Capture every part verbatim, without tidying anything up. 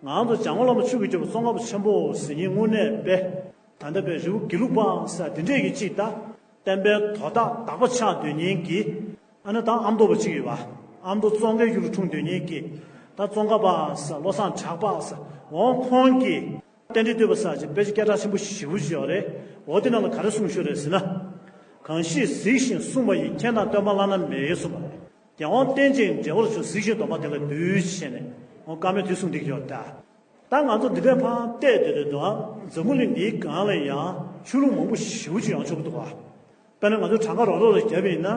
ང་ཚོ་འཇམ་མགོན་བླ་མ་ཆོས་ཀྱི་རྒྱལ་པོ་ཙོང་ཁ་པ་ཆེན་པོ་ཟེར་མཁན་དངོས་གནས་དཔེ་ད་ལྟ་བའི་རི་བོ་དགེ་ལུགས་པ་ཟེར་དེ་འདྲས་ཀྱི་གཅིག་དང་། བསྟན་པའི་དོ་བདག་དག་པ་ཆགས་སྡོད་མཁན་གྱི་ཨ་ནི་ད་ཨ་མདོ་བ་གཅིག་ཡོད་པ། ཨ་མདོ་ཙོང་ཁའི་ཡུལ་ལ་འཁྲུངས་སྡོད་མཁན་གྱི་ད་ཙོང་ཁ་པ་ཟེར་བློ་བཟང་གྲགས་པ་ཟེར་འོང་ཁོང་གིས་རྟེན་འབྲེལ་བསྟོད་པ་ཟེར་ཅིག་དཔེ་ཆ་སྐད་གྲགས་ཆེན་པོ་ཞེ་པོ་ཅིག་ཡོད་རེད། འོ་དེ་ནང་ལ་ག་རེ་གསུངས་བཞག་རེད་ཟེར་ན། གང་ཞིག་གཟིགས་ཤིང་གསུངས་པ་ཡིས། མཁྱེན་དང་སྟོན་པ་བླ་ན་མེད་གསུངས་པ་རེད། རྒྱལ་དབང་རྟེན་ཅིང་འབྲེལ་བར་འབྱུང་། གཟིགས་ཤིང་སྡོམ་པ་དེ་ལ་འདུད་ཅེས་ནས་འོ་བཀའ་མོལ་དེ་གསུངས་བསྡད་ཀྱི་ཡོད་རེད་ད། ད་ང་ཚོ་འདི་འདྲའི་ཕར་བལྟས་བསྡད་དུས་འདུག་འཛམ་བུ་གླིང་འདིའི་སྒང་ལ་ཡང་ཆོས་ལུགས་མང་པོ་ཞེ་པོ་ཅིག་ཡོང་ཆོག་གི་འདུག་ག་དཔེར་ན་ང་ཚོ་གྲངས་ཀ་རོགས་རོགས་ལ་བརྒྱབ་པ་ཡིན་ན།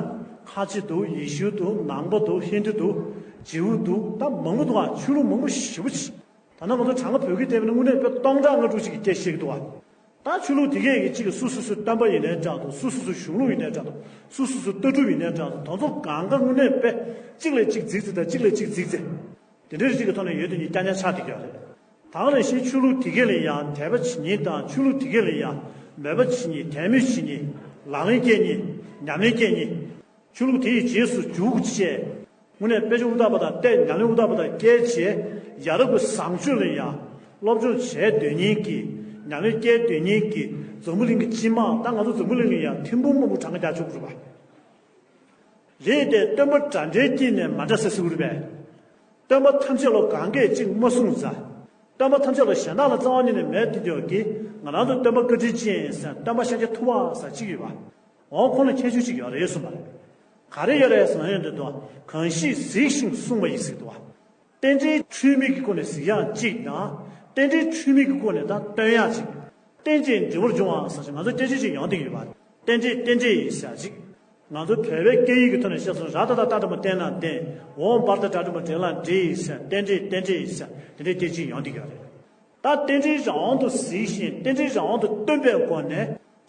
ཁ་ཆེ་འདུག་ཡེ་ཤུ་འདུག་ནང་པ་འདུག་ཧིན་དུ་འདུག་ཇིའུ་འདུག་ད་མང་པོ་འདུག་ག་ཆོས་ལུགས་མང་པོ་ཞེ་པོ་ཅིག་ད་ནང་ང་ཚོ་གྲངས་ཀ་བོད་སྐད་བསྟན་པ་ན་དངོས་གནས་དཔེ་སྟོང་ཕྲག་ལྔ་དྲུག་ཅིག་གི་སྐད་བཤད་ཀྱི་འདུག་ག་ད་ཆོས་ལུགས་དེ་གས་ཀྱི་གཅིག་གི་སུ་སུ་སུ་སྟོན་པ་ཡིན་ནའི་འདྲ་འདུག་སུ་སུ་སུ་གཞུང་ལུགས་ཡིན་ནའི་འདྲ་འདུག་སུ་སུ་སུ་ལྟ་གྲུབ་ཡིན་ནའི་འདྲ་འདུག་དེ་ཚོ་སྒང་ག་དངོས་གནས་དཔེ་གཅིག་ལས་གཅིག་རྫིག་རྫིག་དང་གཅིག་ལས་གཅིག་རྫིག་རྫིག་དེ་འདྲའི་རིགས་ཀྱི་ཐོག་ནས་ཡོད་དེ་ཉིད་རྐྱང་རྐྱང་ཆགས་བསྡད་ཀྱི་ཡོད་རེད། དེ་ག་ནང་བཞིན་ཆོས་ལུགས་དེ་གས་ལ་ཡང་དད་པ་བྱེད་མཁན་དང་ཆོས་ལུགས་དེ་གས་ལ་ཡང་མོས་པ་བྱེད་མཁན་དད་མོས་བྱེད་མཁན་ལག་ལེན་བཀལ་མཁན་ཉམས་ལེན་བཀལ་མཁན། ཆོས་ལུགས་དེ་ཡི་རྗེས་སུ་འཇུག་ཅེས། དངོས་གནས་དཔེ་ཆ་ཨུ་ཐ་པ་དང་བལྟས་ཉམས་ལེན་ཨུ་ཐ་པ་དང་བཀལ་བྱས་ཡ་རབས་ཀྱི་བཟང་སྤྱོད་ལ་ཡང་སློབ་སྦྱོང་བྱས་སྡོད་མཁན་གྱི་ཉམས་ལེན་བཀལ་སྡོད་མཁན་གྱི་འཛམ་བུ་གླིང་གི་སྤྱི་དམངས་ད་ང་ཚོ་འཛམ་བུ་གླིང་ལ་ཡང་ཐེར་འབུམ་མང་པོ་གྲངས་ཀ་རྒྱག་ཆོག་གི་རེད་པ། རེད་དེ་སྟོན་པ་འདྲ་འདྲའི་དཀྱིལ་ནས་མ་འདྲ་ཟེར་ཟེར་གི་རེད་པས། སྟོན་པ་ཐམས་ཅད་ལ་གང་གས་གཅིག་མ་གསུངས་ཙང་། སྟོན་པ་ཐམས་ཅད་ལ་གཞན་དག་ལ་རྩ་བ་ཉིད་ནས་མེད་དེ་འདྲ་གི་ང་རང་ཚོ་སྟོན་པ་བཀའ་དྲིན་ཅན་ཟེར་སྟོན་པ་ཤཱཀྱ་ཐུབ་པ་ཟེར་གཅིག་ཡོད་པ། འོ་ཁོང་ལ་ཁྱད་ཆོས་གཅིག་ཡོད་རེད་གསུངས་པ་རེད། ག་རེ་ཡོད་རེད་ཟེར་ན་ཡོད་འདུག་ག་གང་ཞིག་གཟིགས་ཤིང་གསུངས་པ་ཡིས་ཟེར་འདུག་ག་རྟེན་འབྲེལ་འཁྲུལ་མེད་ཀྱི་སྒོ་ནས་གཟིགས་ཡག་གཅིག་དང་། རྟེན་འབྲེལ་འཁྲུལ་མེད་ཀྱི་སྒོ་ནས་ད་སྟོན་ཡག་གཅིག་རྟེན་ཅིང་འབྲེལ་བར་འབྱུང་བ་ཟེར་ཞིང་ང་ཚོ་སྐད་ཆ་ཅིག་ཡོང་བསྡད་ཀྱི་ཡོད་པ། རྟེན་འབྲེལ་རྟེན་འབྲེལ་ཡིན་ཟེར་ཅིག་ང་ཚོ་བོད་པའི་སྐད་ཡིག་གི་ཐོག་ནས་བཤད་སོང་། ར་ཏ་ཏ་རྟ་འགྲེང་བུ་རྟེན་ན་བརྟེན། འོ་བར་ཏ་དྲ་འགྲེང་བུ་འབྲེང་ལ་འབྲེལ་ཡིན་ཟེར། རྟེན་འབྲེལ་རྟེན་འབྲེལ་ཡིན་ཟེར་དེ་འདྲའི་སྐད་ཆ་ཅིག་ཡོང་བསྡད་ཀྱི་ཡོད་རེད། ད་རྟེན་འབྲེལ་རང་དབང་དུ་གཟིགས་ཤིང་རྟེན་འབྲེལ་རང་དབང་དུ་སྟོན་པའི་སྒོ་ནས་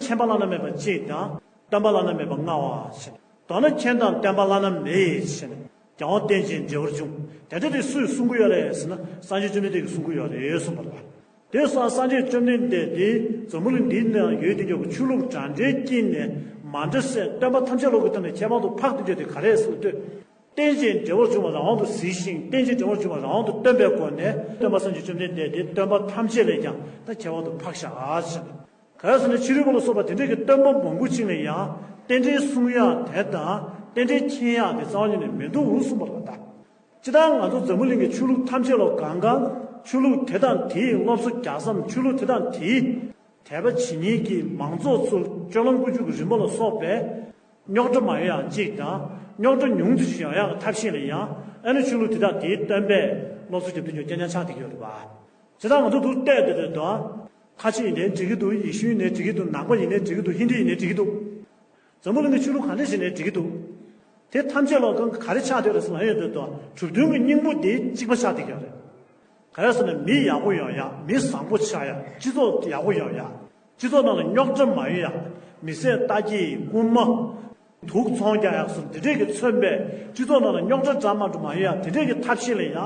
མཁྱེན་པ་བླ་ན་མེད་པ་གཅིག་དང་། སྟོན་པ་བླ་ན་མེད་པ་ལྔ་བ་ཞེས། མདོར་ན་མཁྱེན་དང་སྟོན་པ་བླ་ན་མེད་ཞེས་ནས་རྒྱལ་དབང་རྟེན་ཅིང་འབྲེལ་བར་འབྱུང་། དེ་འདྲ་དེ་སུས་གསུང་གི་ཡོད་རེད་ཟེར་ན་སངས་རྒྱས་བཅོམ་ལྡན་འདས་ཀྱིས་གསུང་གི་ཡོད་རེད་གསུངས་པ་རེད། དེ་སོགས་སངས་རྒྱས་བཅོམ་ལྡན་འདས་དེ་འཛམ་བུ་གླིང་འདིའི་ནང་ཡོད་དེ་འདྲ་གི་ཆོས་ལུགས་འདྲ་འདྲའི་དཀྱིལ་ནས་མ་འདྲ་སའི་སྟོན་པ་ཐམས་ཅད་ལོག་གི་སྟེང་ནས་ཁྱད་པར་དུ་འཕགས་དེ་འདྲ་དེ་ག་རེད་ཟེར་ལ་ལྟོས། རྟེན་ཅིང་འབྲེལ་བར་འབྱུང་བ་རང་དབང་དུ་གཟིགས་ཤིང་རྟེན་ཅིང་འབྲེལ་བར་འབྱུང་བ་རང་དབང་དུ་སྟོན་པའི་སྒོ་ནས་སྟོན་པ་སངས་རྒྱས་བཅོམ་ལྡན་འདས་དེ་སྟོན་པ་ཐམས་ཅད་ལས་ཀྱང་ད་ཁྱད་པར་དུ་འཕགས་ཤག་ཟེར། ག་རེ་ཟེར་ན་ཕྱི་རོལ་པ་ལ་སོགས་པ་དེ་འདྲས་ཀྱི་སྟོན་པ་མང་པོ་ཅིག་ལ་ཡང་རྟེན་འབྲེལ་སྲུང་ཡག་དེ་དང་རྟེན་འབྲེལ་མཁྱེན་ཡག་དེ་རྩ་བ་ཉིད་ནས་མི་འདུག་གསུངས་པ་རེད་པ། ད་སྤྱིར་བཏང་ང་ཚོ་འཛམ་བུ་གླིང་གི་ཆོས་ལུགས་ཐམས་ཅད་ལ་གང་ག་ཆོས་ལུགས་དེ་དང་དེའི་སློབ་གསོ་རྒྱག་མཚམས་ཆོས་ལུགས་དེ་དང་དེའི་དད་པ་བྱེད་མཁན་གྱི་མང་ཚོགས་ཚོར་སྤྱོད་ལམ་ཀུན་སྤྱོད་ཀྱི་རིམ་པ་ལ་སོགས་པའི་རྙོག་དྲ་མ་ཡོང་ཡག་གཅིག་དང་། རྙོག་དྲ་ཉུང་དུ་ཞིག་ཡོང་ཡག་གི་ཐབས་ཤེས་ལ་ཡང་ཨ་ནི་ཆོས་ལུགས་དེ་དག་དེའི་སྟོན་པས་སློབ་གསོ་རྒྱབ་དུས་ཀྱང་རྐྱང་རྐྱང་ཆགས་བསྡད་ཀྱི་ཡོད་རེད་པ། བྱས་ཙང་ང་ཚོ་འདུག་བལྟས་བསྡད་དུས་དང་། ཁ་ཆེ་ཡིན་ནའི་འགྲིག་གི་འདུག་ཡེ་ཤུ་ཡིན་ནའི་འགྲིག་གི་འདུག་ནང་པ་ཡིན་ནའི་འགྲིག་གི་འདུག་ཧིན་དི་ཡིན་ནའི་འགྲིག་གི་འདུག་འཛམ་བུ་གླིང་གི་ཆོས་ལུགས་ག་འདྲ་ཞིག་ཡིན་ནའི་འགྲིག་གི་འདུག་དེ་ཐམས་ཅད་ལ་གང་ག་རེ་ཆགས་བསྡད་རེད་ཟེར་ན་ཡོད་དུས་དང་གྲུབ་དོན་གྱི་སྙིང་པོ་དེ་གཅིག་པ་ཆགས་བསྡད་ཀྱི་ཡོད་རེད། ག་རེ་ཟེར་ན་མི་ཡག་པོ་ཡོང་ཡག་མི་བཟང་པོ་ཆགས་ཡག་སྤྱི་ཚོགས་ཡག་པོ་ཡོང་ཡག་སྤྱི་ཚོགས་ནང་ལ་རྙོག་དྲ་མ་ཡོང་ཡག་མི་བསད་རྟ་འགྱེལ་རྐུན་མ། དུག་ཚོང་རྒྱག་ཡག་སོགས་འདི་འདྲས་ཀྱི་མཚོན་པའི་སྤྱི་ཚོགས་ནང་ལ་རྙོག་དྲ་འདྲ་མ་འདྲ་མ་ཡོང་ཡག་དེ་འདྲས་ཀྱི་ཐབས་ཤེས་ལ་ཡང་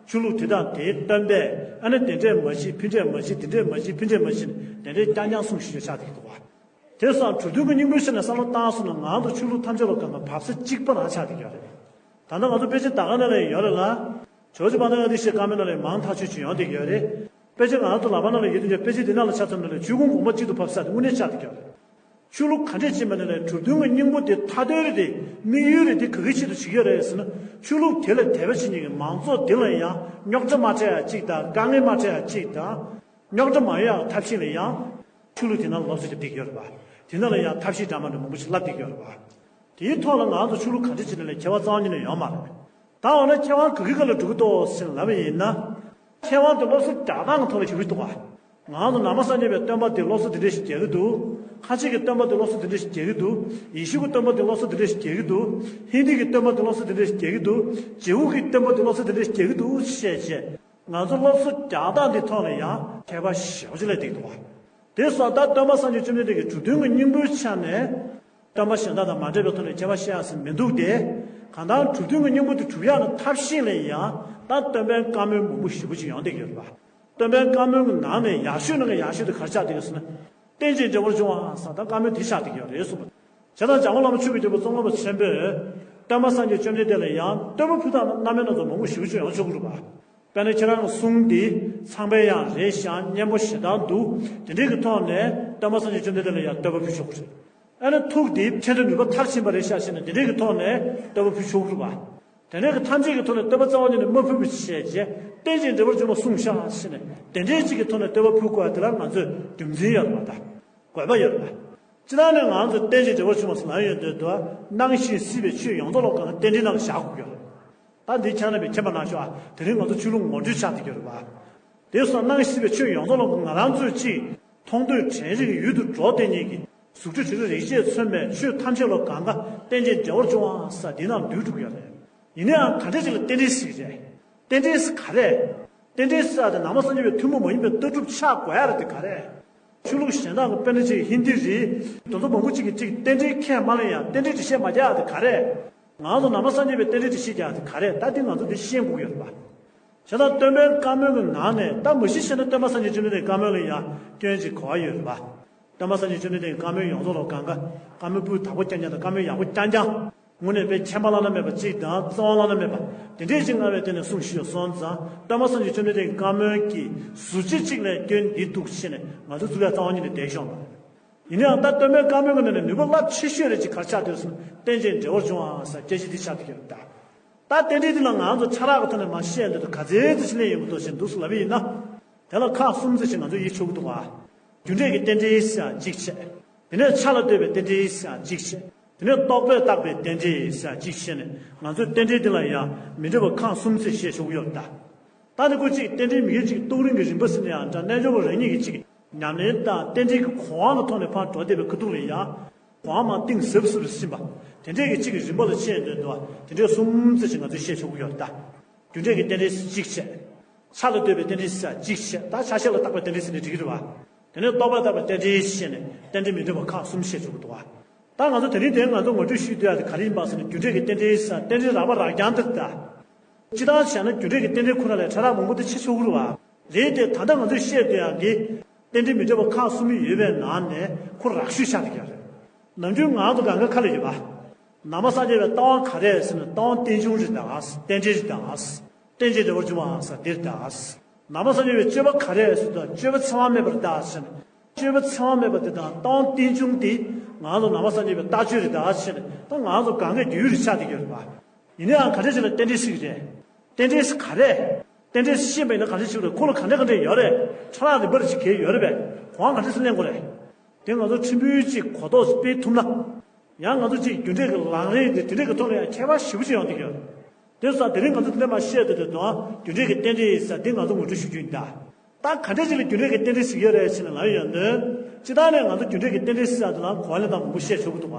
ཆོས་ལུགས་དེ་དང་དེའི་སྟོན་པས་ཨ་ནི་དེ་འདྲས་མ་བྱེད་ཕི་འདྲས་མ་བྱེད་དེ་འདྲས་མ་བྱེད་ཕི་འདྲས་མ་བྱེད་དེ་འདྲས་རྐྱང་རྐྱང་གསུངས་བཞིན་ཆགས་བསྡད་ཀྱི་འདུག་བ། དེ་སོགས་གྲུབ་དོན་གྱི་སྙིང་པོའི་ཆ་ནས་བསམ་བློ་བཏང་སོང་ན་ང་ཚོ་ཆོས་ལུགས་ཐམས་ཅད་ལ་གང་ག་བབས་ས་གཅིག་པ་རང་ཆགས་བསྡད་ཀྱི་ཡོད་རེད། ད་ལྟ་ང་ཚོ་དཔེ་ཆ་ད་ག་ནང་ལ་ཡོད་རེད་ལ། ཇོ་ཇོ་པ་ན་ང་དེ་ཤེས་ཀ་མེ་ན་ལས་མང་ཐག་ཆོད་ཅིག་ཡོང་བསྡད་ཀྱི་ཡོད་རེད། དཔེ་ཆ་ང་ཚོ་ལག་པ་ནང་ལ་ཡོད་དུས་ཀྱང་དཔེ་ཆ་དེ་ནང་ལ་ཆ་མཚོན་ན་ལས་ཆོས་ཀུན་དགོངས་པ་གཅིག་ཏུ་བབས་ས་དེ་དངོས་གནས་ཆགས་བསྡད་ཀྱི་ཡོད་རེད། ཆོས་ལུགས་ག་འདྲས་ཕྱིན་པ་ནས་ལས་གྲུབ་དོན་གྱི་སྙིང་པོ་དེ་མཐའ་དོན་རེད་དེ་དམིགས་ཡུལ་རེད་དེ་ག་གི་ཆེད་དུ་བྱེད་ཀྱི་ཡོད་རེད་ཟེར་ན་ཆོས་ལུགས་དེ་ལ་དད་པ་བྱེད་མཁན་གྱི་མང་ཚོགས་དེ་ལ་ཡང་རྙོག་དྲ་མ་སྤྲད་ཡ་གཅིག་དང་དཀའ་ངལ་མ་སྤྲད་ཡ་གཅིག་དང་། རྙོག་དྲ་མ་ཡོང་ཡག་ཐབས་ཤེས་ལ་ཡང་། ཆོས་ལུགས་དེ་ནང་ལ་སློབ་གསོ་རྒྱབ་བསྡད་ཀྱི་ཡོད་རེད་པ། དེ་ནང་ལ་ཡང་ཐབས་ཤེས་འདྲ་མི་འདྲ་མང་པོ་ཞིག་བསླབ་བསྡད་ཀྱི་ཡོད་རེད་པ། དེའི་ཐོག་ལ་ང་ཚོ་ཆོས་ལུགས་ག་འདྲ་བྱེད་ན་ལས་ཁྱད་པར་རྩ་བ་ཉིད་ནས་ཡོད་མ་རེད། ད་འོ་ན་ཁྱད་པར་ག་གི་སྒང་ལ་འགྲོ་གི་འདུག་ཟེར་ལབ་པ་ཡིན་ན། ཁྱད་པར་དེ་སློབ་གསོ་རྒྱག་སྟངས་ཀྱི་ཐོག་ལ་ཞུགས་ཀྱི་འདུག་ག་ང་ཚོ་ནང་པ་སངས་རྒྱས་པའི་སྟོན་པ་དེ་སློབ་གསོ་དེ་འདྲ་ཞིག་རྒྱག་གི་འདུག་ཁ་ཆེ་གི་སྟོན་པ་དེ་སློབ་གསོ་དེ་འདྲ་ཞིག་རྒྱག་གི་འདུག་ཡེ་ཤུ་གི་སྟོན་པ་དེ་སློབ་གསོ་དེ་འདྲ་ཞིག་རྒྱག་གི་འདུག་ཧིན་དི་གི་སྟོན་པ་དེ་སློབ་གསོ་དེ་འདྲ་ཞིག་རྒྱག་གི་འདུག་ཇིའུ་གི་སྟོན་པ་དེ་སློབ་གསོ་དེ་འདྲ་ཞིག་རྒྱག་གི་འདུག་བཤད་བྱས། ང་ཚོ་སློབ་གསོ་རྒྱག་སྟངས་འདི་ཐོག་ལ་ཡང་ཁྱད་པར་ཞེ་པོ་ཅིག་སླེབས་བསྡད་འདུག་བ། དེ་སོགས་ད་སྟོན་པ་སངས་རྒྱས་བཅོམ་ལྡན་འདས་ཀྱི་གྲུབ་དོན་གྱི་སྙིང་པོའི་ཆ་ནས། སྟོན་པ་གཞན་དག་དང་མ་འདྲེས་པའི་ཐོག་ནས་ཁྱད་པར་བཤད་ཡག་ཟེར་མི་འདུག་སྟེ། གང་ལྟར་གྲུབ་དོན་གྱི་སྙིང་པོ་དེ་གྲུབ་ཡག་གི་ཐབས་ཤེས་ལ་ཡང་ད་སྟོན་པའི་བཀའ་མོལ་མང་པོ་ཞེ་པོ་ཅིག་ཡོང་བསྡད་ཀྱི་ཡོད་རེད་པ། སྟོན་པའི་བཀའ་མོལ་གྱི་ནང་ནས་ཡག་ཤོས་ནང་གི་ཡག་ཤོས་དེ་ག་རེ་ཆགས་བསྡད་ཀྱི་ཟེར་ན། རྟེན་ཅིང་འབྲེལ་བར་འབྱུང་བ་ཟེར་ད་བཀའ་མོལ་དེ་ཆགས་བསྡད་ཀྱི་ཡོད་རེད་གསུངས་པ། བྱས་ཙང་འཇམ་མགོན་བླ་མ་ཆོས་ཀྱི་རྒྱལ་པོ་ཙོང་ཁ་པ་ཆེན་པོས་སྟོན་པ་སངས་རྒྱས་བཅོམ་ལྡན་འདས་ལ་ཡང་བསྟོད་པ་ཕུལ་སྟངས་རྣམ་པ་སྣ་ཚོགས་མང་པོ་ཞེ་པོ་ཅིག་ཡོང་ཆོག་གི་རེད་པ། དཔེར་ན་ཁྱེད་རང་གི་གསུང་འདི་ཚངས་པའི་གཡང་རེད་ཤག་སྙན་པོ་ཞེ་དྲག་འདུག་དེ་འདྲའི་གི་ཐོག་ནས་སྟོན་པ་སངས་རྒྱས་བཅོམ་ལྡན་འདས་ལ་ཡང་བསྟོད་པ་ཕུལ་ཆོག་གི་རེད། ཨ་ནི་ཐུགས་འདི་ཕྲན་བུ་ནུས་པ་མཐར་ཕྱིན་པ་རེད་ཤག་ཟེར་ནས་དེ་འདྲའི་གི་ཐོག་ནས་བསྟོད་པ་ཕུལ་ཆོག་གི་རེད་པ། དེ་འདྲའི་གི་ཐམས་ཅད་ཀྱི་ཐོག་ནས་བསྟོད་པ་རྩ་བ་ཉིད་ནས་མ་ཕུལ་བ་བྱས་རྗེས་རྟེན་ཅིང་འབྲེལ་བར་འབྱུང་བ་གསུངས་ཤག་ཟེར་ནས་དེ་འདྲའི་ཅིག་གི་ཐོག་ནས་བསྟོད་པ་ཕུལ་དགོས་པ་དེ་ལ་ང་ཚོས་རྒྱུ་མཚན་ཡོད་པ་དང་། དགོས་པ་ཡོད་པ། སྤྱིར་བཏང་ནས་ང་ཚོ་རྟེན་ཅིང་འབྲེལ་བར་འབྱུང་བ་ཟེར་ལབ་ཡོང་དུས་དུ་སྣང་ཞིང་སྲིད་པའི་ཆོས་ཡོངས་རྫོགས་ལ་གང་རྟེན་འབྲེལ་ནང་བཞག་དགོས་ཀྱི་ཡོད་རེད། ད་འདི་ཁྱེད་རྣམ་པས་མཁྱེན་པ་གནང་ཤོག་ཨ། དེ་རིང་ང་ཚོ་ཆོས་ལུགས་ངོ་སྤྲོད་ཆགས་བསྡད་ཀྱི་ཡོད་རེད་པ། དེ་སོགས་སྣང་ཞིང་སྲིད་པའི་ཆོས་ཡོངས་རྫོགས་ལ་ང་རང་ཚོས་ཅིག་མཐོང་ཐོས་དྲན་རེག་ཡུལ་དུ་འགྲོ་བསྡད་མཁན་གྱི་གཟུགས་སྒྲ་དྲི་རོ་རེག་བྱས་མཚོན་པའི་ཆོས་ཐམས་ཅད་ལ་གང་ག་རྟེན་ཅིང་འབྲེལ་བར་འབྱུང་བ་ཟེར་འདི་ནང་འདུས་འགྲོ་གི་ཡོད་རེད། ཡིན་ནའང་ག་འདྲ་ཅིག་ལ་རྟེན་འབྲེལ་ཟེར་གི་རེད། རྟེན་འབྲེལ་ཟེར་ག་རེ། རྟེན་འབྲེལ་ཟེར་ཡ་དེ་ནང་པ་སངས་རྒྱས་པའི་ཐུན་མོང་མ་ཡིན་པའི་ལྟ་གྲུབ་ཆགས་དགོས་ཡ་རེད་དེ་ག་རེ། ཆོས་ལུགས་གཞན་དག་གི་དཔེར་ན་ཅིག་ཧིན་དི་རེད། དེ་ཚོ་མང་པོ་ཅིག་གིས་ཅིག་རྟེན་འབྲེལ་ཁས་མ་ལེན་ཡ་རྟེན་འབྲེལ་འགྲེལ་བཤད་མ་རྒྱག་ཡ་དེ་ག་རེ། ང་ཚོ་ནང་པ་སངས་རྒྱས་པའི་རྟེན་འབྲེལ་འགྲེལ་བཤད་རྒྱག་ཡ་དེ་ག་རེ། ད་འདི་ང་ཚོ་འདི་ཤེས་དགོས་ཀྱི་ཡོད་རེད་པ། བྱས་ཙང་སྟོན་པའི་བཀའ་མོལ་གྱི་ནང་ནས་ད་མ་གཞི་བཤད་ན་སྟོན་པ་སངས་རྒྱས་བཅོམ་ལྡན་འདས་ཀྱི་བཀའ་མོལ་ལ་ཡང་སྐྱོན་ཅིག་གོ་བ་ཡོད་རེད་པ། སྟོན་པ་སངས་རྒྱས་བཅོམ་ལྡན་འདས་ཀྱི་བཀའ་མོལ་ཡོངས་རྫོགས་ལ་གང་ག་བཀའ་མོལ་སྤུས་དག་པོ་རྐྱང་རྐྱང་དང་བཀའ་མོལ་ཡག་པོ་རྐྱང་རྐྱང་། དངོས་གནས་དཔེ་མཁྱེན་པ་བླ་ན་མེད་པ་གཅིག་དང་བརྩེ་བ་བླ་ན་མེད་པ་དེ་འདྲས་ཅིག་མངའ་བའི་སྟེང་ནས་གསུངས་བཞག་སོང་ཙང་སྟོན་པ་སངས་རྒྱས་བཅོམ་ལྡན་འདས་ཀྱི་བཀའ་མོལ་གྱི་ཟུར་ཕྱོགས་གཅིག་ལ་སྐྱོན་འདི་འདུག་ཟེར་ནས་ང་ཚོ་ཚུར་ཡ་རྩ་བ་ཉིད་ནས་བསྡད་ཤོག་པ་རེད། ཡིན་ནའང་ད་སྟོན་པའི་བཀའ་མོལ་གྱི་ནང་ནས་ནུས་པ་རླབས་ཆེ་ཤོས་རེད་ཅིག་ག་རེ་ཆགས་འདུག་ཟེར་ན་རྟེན་ཅིང་འབྲེལ་བར་འབྱུང་བ་ཟེར་སྐད་ཆ་འདི་ཆགས་བསྡད་ཀྱི་རེད་ད། ད་རྟེན་འབྲེལ་འདི་ལ་ང་ཚོ་ཆ་རག་གི་ཐོག་ནས་མར་བཤད་འདོད་དུ་ག་ཚོད་ཙམ་ཞིག་གླེང་ཡོང་གི་འདུག་ཟེར་འདུག་ཟེར་ལབ་པ་ཡིན་ན། དེ་ལ་ཁག་གསུམ་ཙམ་ཞིག་ང་ཚོ་དབྱེ་ཆོག་གི་འདུག་བ། རྒྱུ་འབྲས་ཀྱི་རྟེན་འབྲེལ་ཟེར་ཡ་གཅིག་བྱས། དེ་ནས་ཆ་ལ་ལྟོས་པའི་རྟེན་འབྲེལ་ཟེར་ཡ་གཅིག་བྱས། དེ་ནས་རྟོག་པས་བཏགས་པའི་རྟེན་འབྲེལ་ཟེར་ཡ་གཅིག་བྱས་ནས་ང་ཚོས་རྟེན་འབྲེལ་འདི་ལ་ཡང་མི་འདྲ་བ་ཁག་གསུམ་ཙམ་བཤད་ཆོག་གི་ཡོད་ད། ད་ནི་ཁོ་གཅིག་རྟེན་འབྲེལ་མི་དགེ་གཅིག་རྟོགས་རིམ་གྱི་རིམ་པ་ཟེར་ན་ཡང་འདྲ་རྣལ་འབྱོར་པ་རང་ཉིད་ཀྱིས་གཅིག་ཉམས་ལེན་དང་རྟེན་འབྲེལ་གྱི་གོ་འཕང་ལ་ཐོག་ནས་ཕར་འགྲོ་བསྡད་པའི་ཁ་ཐུག་ལ་ཡང་། གོ་འཕང་མར་གཏིང་ཟབ་ཟབ་ཏུ་ཕྱིན་པ། དེ་འདྲས་ཀྱི་གཅིག་གི་རིམ་པ་ལ་ཕྱིན་དོན་དུ་དེ་འདྲས་གསུམ་ཙམ་ཞིག་ང་ཚོས་བཤད་ཆོག་གི་ཡོད་རེད་ད། རྒྱུ་འབྲས་ཀྱི་རྟེན་འབྲེལ་གཅིག་བྱས། ཆ་ལ་ལྟོས་པའི་རྟེན་འབྲེལ་ཟེར་གཅིག་བྱས་ད་ཆ་ཤས་ལ་བཏགས་པའི་རྟེན་འབྲེལ་ཟེར་ནས་འགྲིག་གི་རེད་བ། དེ་ནས་རྟོག་པ་བཏགས་པའི་རྟེན་འབྲེལ་བཤད་ནས་རྟེན་འབྲེལ་མི་འདྲ་བ་ཁག་གསུམ་བཤད་ཆོག་གི་འདུག་བ། ད་ང་ཚོ་དེ་རིང་དེ་ང་ཚོ་ངོ་སྤྲོད་ཞུས་སྡོད་ཡ་དེ་ག་རེ་ཡིན་པ་ཟེར་ན་རྒྱུ་འབྲས་ཀྱི་རྟེན་འབྲེལ་ཟེར་རྟེན་འབྲེལ་རགས་པ་རགས་རྐྱང་དེ་རེད་ད། སྤྱིར་བཏང་བྱས་ན་རྒྱུ་འབྲས་ཀྱི་རྟེན་འབྲེལ་ཁོ་ན་ལས་ཕྲ་རགས་མང་པོ་དེ་ཕྱེ་ཆོག་གི་རེད་བ། རེད་དེ་ད་ལྟ་ང་ཚོས་བཤད་སྡོད་ཡག་གི་རྟེན་འབྲེལ་མི་འདྲ་བ་ཁག་གསུམ་ཡོད་པའི་ནང་ནས་ཁོ་རགས་ཤོས་ཆགས་བསྡད་ཀྱི་ཡོད་རེད། ནམ་རྒྱུན་ང་ཚོ་གང་ག་ཁ་ལ་ཡོད་པ། ནང་པ་སངས་རྒྱས་པའི་ལྟ་བ་ག་རེ་ཟེར་ན་ལྟ་བ་རྟེན་འབྱུང་རེད་ད། རྟེན་འབྲེལ་རེད་ད། རྟེན་ཅིང་འབྲེལ་བར་འབྱུང་བ་ཟེར་དེ་རེད་ད། ནང་པ་སངས་རྒྱས་པའི་སྤྱོད་པ་ག་རེ་ཟེར་ན་སྤྱོད་པ་འཚེ་བ་མེད་པ་རེད་ད་ཟེར་ན། སྤྱོད་པ་འཚེ་བ་མེད་པ་དེ་དང་ལྟ་བ་རྟེན་འབྱུང་དེ་ང་ཚོ་ནང་པ་སངས་རྒྱས་པའི་ལྟ་སྤྱོད་རེད་ད་ཟེར་ན་ད་ང་ཚོ་གང་གའི་རྒྱུས་ཡོད་རེད་ཆགས་བསྡད་ཀྱི་ཡོད་རེད་པ། ཡིན་ནའང་ག་འདྲ་ཞིག་ལ་རྟེན་འབྲེལ་ཟེར་གི་རེད། རྟེན་འབྲེལ་ཟེར་ག་རེ། རྟེན་འབྲེལ་ཟེར་ཤེས་པ་ཡིན་ན་ག་འདྲ་ཞིག་རེད། ཁོ་ལ་ག་འདྲ་ག་འདྲ་ཡོད་རེད། ཕྲ་རགས་རིམ་པར་ཅིག་གས་ཡོད་རེད་པས། གོང་ག་འདྲ་ཟིག་ལེན་དགོས་རེད། དེ་ང་ཚོ་ཕྲན་བུ་ཅིག་གོ་རྟོགས་སྤེལ་ཐུབ་ན། ཡང་ང་ཚོ་ཅིག་རྒྱུ་འབྲས་ཀྱི་ལམ་རིམ་དེ་དེ་འདྲས་ཀྱི་ཐོག་ལ་ཡང་ཁྱད་པར་ཞེ་པོ་ཅིག་ཡོང་བསྡད་ཀྱི་ཡོད། དེ་སོང་ཙང་དེ་རིང་ང་ཚོ་དེ་འདྲ་མ་བཤད་དུས་དེ་དང་རྒྱུ་འབྲས་ཀྱི་རྟེན་འབྲེལ་ཡིན་ས་དེ་ང་ཚོ་ངོ་སྤྲོད་ཞུ་རྒྱུ་ཡིན་ད། ད་ག་འདྲས་ཅིག་ལ་རྒྱུ་འབྲས་ཀྱི་རྟེན་འབྲེལ་ཟེར་གྱི་ཡོད་རེད་ཟེར་ནས་ལབ་ཡོང་དུས། སྤྱིར་བཏང་ནས་ང་ཚོ་རྒྱུ་འབྲས་ཀྱི་རྟེན་འབྲེལ་ཟེར་ཡ་དེ་ལ་གོ་བ་ལེན་སྟངས་མང་པོ་བཤད་ཆོག་གི་འདུག་བ།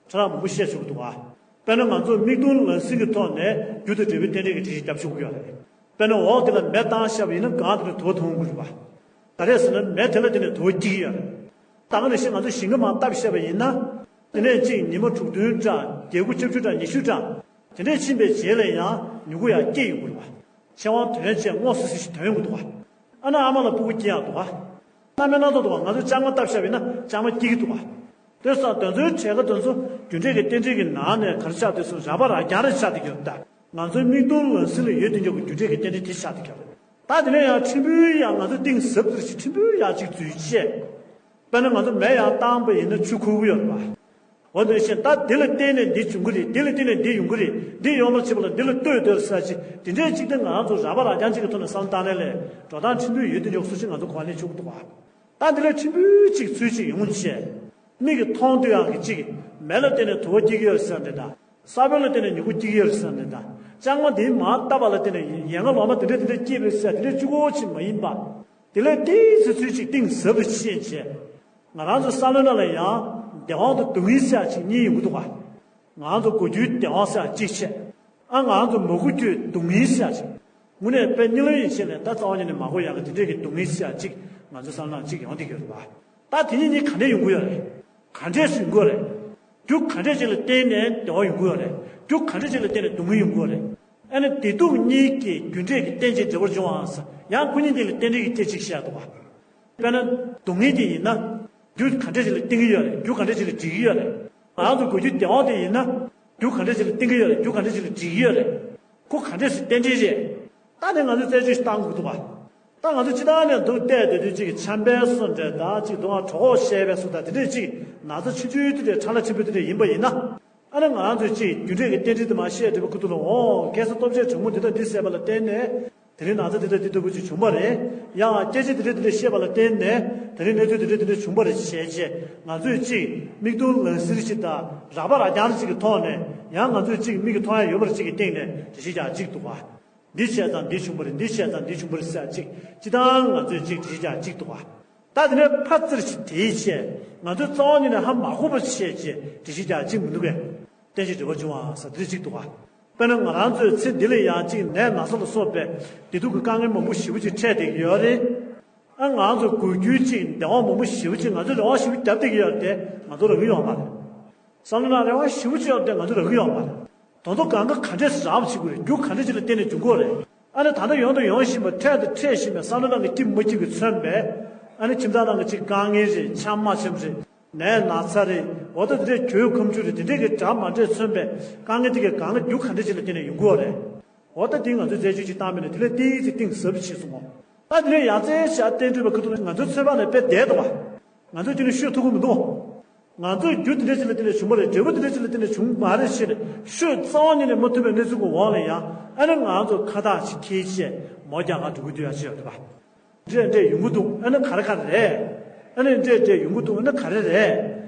ཕྲ་རགས་མང་པོ་བཤད་ཆོག་གི་འདུག་བ། དཔེར་ན་ང་ཚོ་མིག་མཐོང་ལག་ཟིན་གྱི་ཐོག་ནས་རྒྱུ་དང་འབྲས་བུའི་རྟེན་འབྲེལ་གྱི་འགྲེལ་བཤད་རྒྱབ་ཆོག་གི་ཡོད་རེད། དཔེར་ན་འོག་དེ་ལ་མེ་བཏང་བཞག་པ་ཡིན་ན་སྒང་དེ་ནས་དུ་བ་འཐོན་དགོས་རེད་པ། ག་རེ་ཟེར་ན་མེ་དེ་ལ་དེ་ནས་དུ་བ་སྐྱེ་གི་ཡོད་རེད། ད་ག་ནང་བཞིན་ང་ཚོ་ཞིང་ཁ་མར་བཏབ་བཞག་པ་ཡིན་ན། དེ་ནས་གཅིག་ཉི་མ་དྲུག་བདུན་འདྲ་བརྒྱད་དགུ་བཅུ་བཅུ་འདྲ་ཉི་ཤུ་འདྲ། དེ་འདྲས་ཕྱིན་པའི་རྗེས་ལ་ཡང་མྱུ་གུ་ཡང་སྐྱེ་ཡོང་གི་རེད་པ། ཕྱེ་དབང་དོན་བྱས་སྔོ་སི་སི་ཞིག་ཐོན་ཡོང་གི་འདུག་བ། ཨ་ན་ཨ་མ་ལ་སྤུ་གུ་སྐྱེ་ཡག་འདུག་བ། སྣ་མིན་སྣ་ཚོགས་འདུག་བ། ང་ཚོས་ལྕང་མ་བཏབ་བཞག་པ་ཡིན་ན་ལྕང་མ་སྐྱེ་གི་འདུག་བ། དེ་སོང་དོན་ཚོའི་གྲས་ཀ་དེ་ཚོ་རྒྱུ་འབྲས་ཀྱི་རྟེན་འབྲེལ་གྱི་ནང་ནས་ག་རེ་ཆགས་བསྡད་སོང་། རགས་པ་རགས་རྐྱང་རེ་ཆགས་བསྡད་ཀྱི་ཡོད་ད། ང་ཚོའི་མིག་མཐོང་ལག་ཟིན་ལ་ཡོད་དེ་འཇོག་གི་རྒྱུ་འབྲས་ཀྱི་རྟེན་འབྲེལ་དེ་ཆགས་བསྡད་ཀྱི་ཡོད་རེད། ད་དེ་ནས་ཡང་ཕྲན་བུ་ཡང་ང་ཚོ་གཏིང་ཟབ་ཙམ་ཞིག་ཕྲན་བུ་ཡང་ཅིག་འཛུལ་བྱས། དཔེར་ན་ང་ཚོ་མེ་ཡང་བཏང་པ་ཡིན་ན་ཆུ་ཁོལ་གྱི་ཡོད་རེད་པ། འོ་དེ་བཞིན་ད་འདི་ལ་བརྟེན་ནས་འདི་བྱུང་གི་རེད། འདི་ལ་བརྟེན་ནས་འདི་ཡོང་གི་རེད། འདི་ཡོང་བར་བྱེད་པ་ལ་འདི་ལ་ལྟོས་ལྟོས་ཟེར་ཅིག་དེ་འདྲའི་ཅིག་དེ་ང་ཚོ་རགས་པ་རགས་རྐྱང་ཅིག་གི་ཐོག་ནས་བསམ་བློ་བཏང་ནས་ལས་འགྲོ་སྟངས་ཕྲན་བུ་ཡོད་དེ་འཇོག་སུ་ཞིག་ང་ཚོ་གོ་བ་ལེན་ཆོག་གི་འདུག་བ། ད་འདི་ལ་ཕྲན་བུ་ཅིག་ཚུལ་ཅིག་ཡོང་བྱས། མིག་གིས་མཐོང་ཐུབ་ཡག་གི་ཅིག་མེ་ལ་བརྟེན་ནས་དུ་བ་སྐྱེ་གི་ཡོད་ཟེར་འདི་དང་། ས་བོན་ལ་བརྟེན་ནས་མྱུ་གུ་སྐྱེ་གི་ཡོད་ཟེར་འདི་དང་། ལྕང་མ་འདིའི་མར་བཏབ་པ་ལ་བརྟེན་ནས་ཡན་ལག་ལོ་མ་དེ་འདྲ་དེ་འདྲ་སྐྱེས་པའི་ཟེར་དེ་འདྲ་གཅིག་པོ་ཅིག་མ་ཡིན་པ། དེ་ལས་ཏོག་ཙམ་ཚུལ་ཅིག་གཏིང་ཟབ་ཏུ་ཕྱིན་བྱས། ང་རང་ཚོ་བསམ་བློའི་ནང་ལ་ཡང་བདེན་དབང་དང་སྡུག་བསྔལ་ཟེར་ཡག་ཅིག་གཉིས་ཡོང་གི་འདུག་ག། ང་ཚོ་གོ་རྒྱུའི་བདེན་དབང་ཟེར་ཡག་གཅིག་བྱས། ཨ་ང་ཚོ་མ་གོ་རྒྱུའི་སྡུག་བསྔལ་ཟེར་ཡག་ཅིག། དངོས་གནས་དཔེ་རྙིང་ལུགས་ཡིན་ཕྱིན་ནས་ད་རྩ་བ་ཉིད་ནས་མ་གོ་ཡག་གི་དེ་འདྲས་ཀྱི་སྡུག་བསྔལ་ཟེར་ཡག་ཅིག་ང་ཚོ་བསམ་བློ་ཅིག་ཡོང་བསྡད་ཀྱི་ཡོད་རེད་པ། ད་དེ་གཉིས་གཉིས་ག་འདྲས་ཡོང་གི་ཡོད་རེད། ག་འདྲས་སུ་ཡོང་གི་ཡོད་རེད། རྒྱུ་ག་འདྲས་ཅིག་ལ་བརྟེན་ནས་བདེ་བ་ཡོང་གི་ཡོད་རེད། རྒྱུ་ག་འདྲས་ཅིག་ལ་བརྟེན་ནས་སྡུག་བསྔལ་ཡོང་གི་ཡོད་རེད། ཨ་ནི་བདེ་སྡུག་གཉིས་ཀྱི་རྒྱུ་འབྲས་ཀྱི་རྟེན་ཅིང་འབྲེལ་བར་འབྱུང་བ་ཟེར་ཡང་ཁོ་གཉིས་འདི་ལ་རྟེན་འབྲེལ་གྱི་སྐད་ཅིག་བཤད་འདུག་བ། དཔེར་ན་སྡུག་བསྔལ་དེ་ཡིན་ན། རྒྱུ་ག་འདྲས་ཅིག་ལ་བརྟེན་གྱི་ཡོད་རེད། རྒྱུ་ག་འདྲས་ཅིག་ལ་འབྲེལ་གྱི་ཡོད་རེད། ང་ཚོ་གོ་རྒྱུ་བདེ་བ་དེ་ཡིན་ན། རྒྱུ་ག་འདྲས་ཅིག་ལ་བརྟེན་གྱི་ཡོད་རེད། རྒྱུ་ག་འདྲས་ཅིག་ལ་འབྲེལ་གྱི་ཡོད་རེད། ཁོ་ག་འདྲས་སུ་རྟེན་འབྲེལ་རེད། ད་ནི་ང་ཚོས་རྩད་གཅོད་ཞིག་བཏང་དགོས་འདུག་བ། ད་ང་ཚོ་སྤྱིར་བཏང་ནས་འདུག་བལྟས་དེ་དུས་གཅིག་གི་ཆམ་པའི་སོ་འདྲ་དང་གཅིག་འདུག་ང་གྲོད་ཁོག་བཤལ་བའི་སོ་དང་དེ་འདྲས་གཅིག་ན་ཚ་ཆུང་ཆུང་དེ་འདྲས་ཕྲ་ལ་ཆེན་པོ་དེ་འདྲས་ཡིན་པ་ཡིན་ན། ཨ་ནི་ང་རང་ཚོས་གཅིག་རྒྱུ་འབྲས་ཀྱི་རྟེན་འབྲེལ་དུ་མ་བཤད་འདྲ་པོ་ཁུ་ཐུ་ལ་འོང་ཁ་སང་སྟོབས་ཆེན་གྲོགས་མོ་འདི་དང་འདི་བསད་པ་ལ་བརྟེན་ནས། དེ་རིང་ན་ཚ་འདི་དང་འདི་ལྟ་བུ་ཅིག་བྱུང་བ་རེད། ཡང་སྐད་ཆ་འདི་འདྲ་འདི་འདྲ་བཤད་པ་ལ་བརྟེན་ནས་དེ་རིང་གནས་ཚུལ་འདི་འདྲ་འདི་འདྲ་བྱུང་བ་རེད་བྱས་རྗེས་ང་ཚོས་གཅིག་མིག་མཐོང་ལག་ཟིན་ཅིག་དང་རགས་པ་རགས་རྐྱང་ཅིག་གི་ཐོག་ནས་ཡང་ང་ཚོས་གཅིག་མིག་གིས་མཐོང་ཡ་ཡོད་པ་རེད་ཅིག་གི་སྟེང་ནས་འགྲེལ་བཤད་རྒྱག་གཅིག་འདུག་བ། འདི་བྱས་ཙང་འདི་བྱུང་བ་རེད། འདི་བྱས་ཙང་འདི་བྱུང་བ་རེད་ཟེར་ཅིག་སྤྱིར་བཏང་ང་ཚོས་ཅིག་འགྲེལ་བཤད་རྒྱག་གཅིག་འདུག་བ། ད་དེ་ནས་ཕར་ཙིར་ཞིག་དེའི་ཆེད་ང་ཚོས་རྩ་བ་ཉིད་ནས་ཧ་མ་གོ་བ་བྱས་རྗེས་འགྲེལ་བཤད་རྒྱག་གཅིག་མི་འདུག་གས། རྟེན་གཞི་འབྲེལ་བ་འབྱུང་བ་ཟེར་འདི་གཅིག་འདུག་ག་དཔེར་ན་ང་རང་ཚོའི་ཚེ་འདི་ལ་ཡང་གཅིག་ནད་ན་ཚ་ལ་སོགས་པའི་བདེ་སྡུག་གི་དཀའ་ངལ་མང་པོ་ཞེ་པོ་ཅིག་འཕྲད་བསྡད་ཀྱི་ཡོད་རེད། ཨ་ང་ཚོ་འགུལ་སྐྱོད་ཅིག་བདེ་བ་མང་པོ་ཞེ་པོ་ཅིག་ང་ཚོས་རེ་བ་ཞེ་པོ་བརྒྱབ་བསྡད་ཀྱི་ཡོད་རེད་དེ་ང་ཚོ་རག་གི་ཡོད་མ་རེད། བསམ་བློ་ནང་རེ་བ་ཞེ་པོ་ཅིག་ཡོད་རེད་དེ་ང་ཚོ་རག་གི་ཡོད་མ་རེད། དོན་དུ་གང་ག་ག་འདྲས་སེ་རག་པ་བྱེད་དགོས་རེད། རྒྱུ་ག་འདྲས་ཅིག་ལ་བརྟེན་ནས་འབྱུང་གི་ཡོད་རེད། ཨ་ནི་ད་ལྟ་ཡོང་དང་ཡོང་བཞིན་པ་འཕྲད་དང་འཕྲད་བཞིན་པའི་བསམ་བློ་ནང་གི་སྐྱིད་མ་སྐྱིད་ཀྱིས་མཚོན་པའི་ཨ་ནི་ཁྱིམ་ཚང་ནང་གི་ཅིག་དཀའ་ངལ་རེད། འཆམ་མ་འཆམ་རེད། ནད་ན་ཚ་རེད། འོ་ད་དེ་འདྲས་གྱོད་ཁ་མཆུ་རེད། དེ་འདྲས་ཀྱི་འདྲ་མ་འདྲས་མཚོན་པའི་དཀའ་ངལ་དེ་གའི་སྒང་ལ་རྒྱུ་ག་འདྲས་ཅིག་ལ་བརྟེན་ནས་ཡོང་གི་ཡོད་རེད། འོ་ད་དེ་ང་ཚོས་རྩད་གཅོད་ཅིག་བཏང་མིན་ནས་དེ་ལས་ཏིག་ཙི་གཏིང་ཟབ་ཅིག་ཕྱེ་སོང་ངོ་། ད་དེ་ལས་ཡང་རྩད་བཞག་བསྟན་འགྲོ་བའི་ཁ་ཐུག་ང་ཚོའི་ཚོད་དཔག་ནས་དཔེ་བསྡད་འདུག་བ། ང་ཚོས་དེ་ནས་ཤོད་ཐུབ་ཀྱི་མི་འདུག་ང་ཚོས་རྒྱུ་དེ་འདྲ་ཅིག་ལ་བརྟེན་ནས་བྱུང་བ་རེད། འབྲས་བུ་དེ་འདྲ་ཅིག་ལ་བརྟེན་ནས་བྱུང་མ་རེད་ཞེས་ཤོད་རྩ་བ་ཉིད་ནས་མ་ཐུབ་པའི་གནས་ཚུལ་གྱི་འོག་ལ་ཡང་ཨ་ནི་ང་ཚོ་ཁ་བཏགས་ཤིག་འཁྱེར་བྱས་མོ་རྒྱག་གར་འགྲོ་གི་འདུག་ཡ་ཅེས་ཡོད་རེད་པ། འདྲས་འདྲས་ཡོང་གི་འདུག་ཨ་ནི་ག་རེ་ག་རེ་རེད། ཨ་ནི་འདྲས་འདྲས་ཡོང་གི་འདུག་ཨ་ནི་ག་རེ་རེད།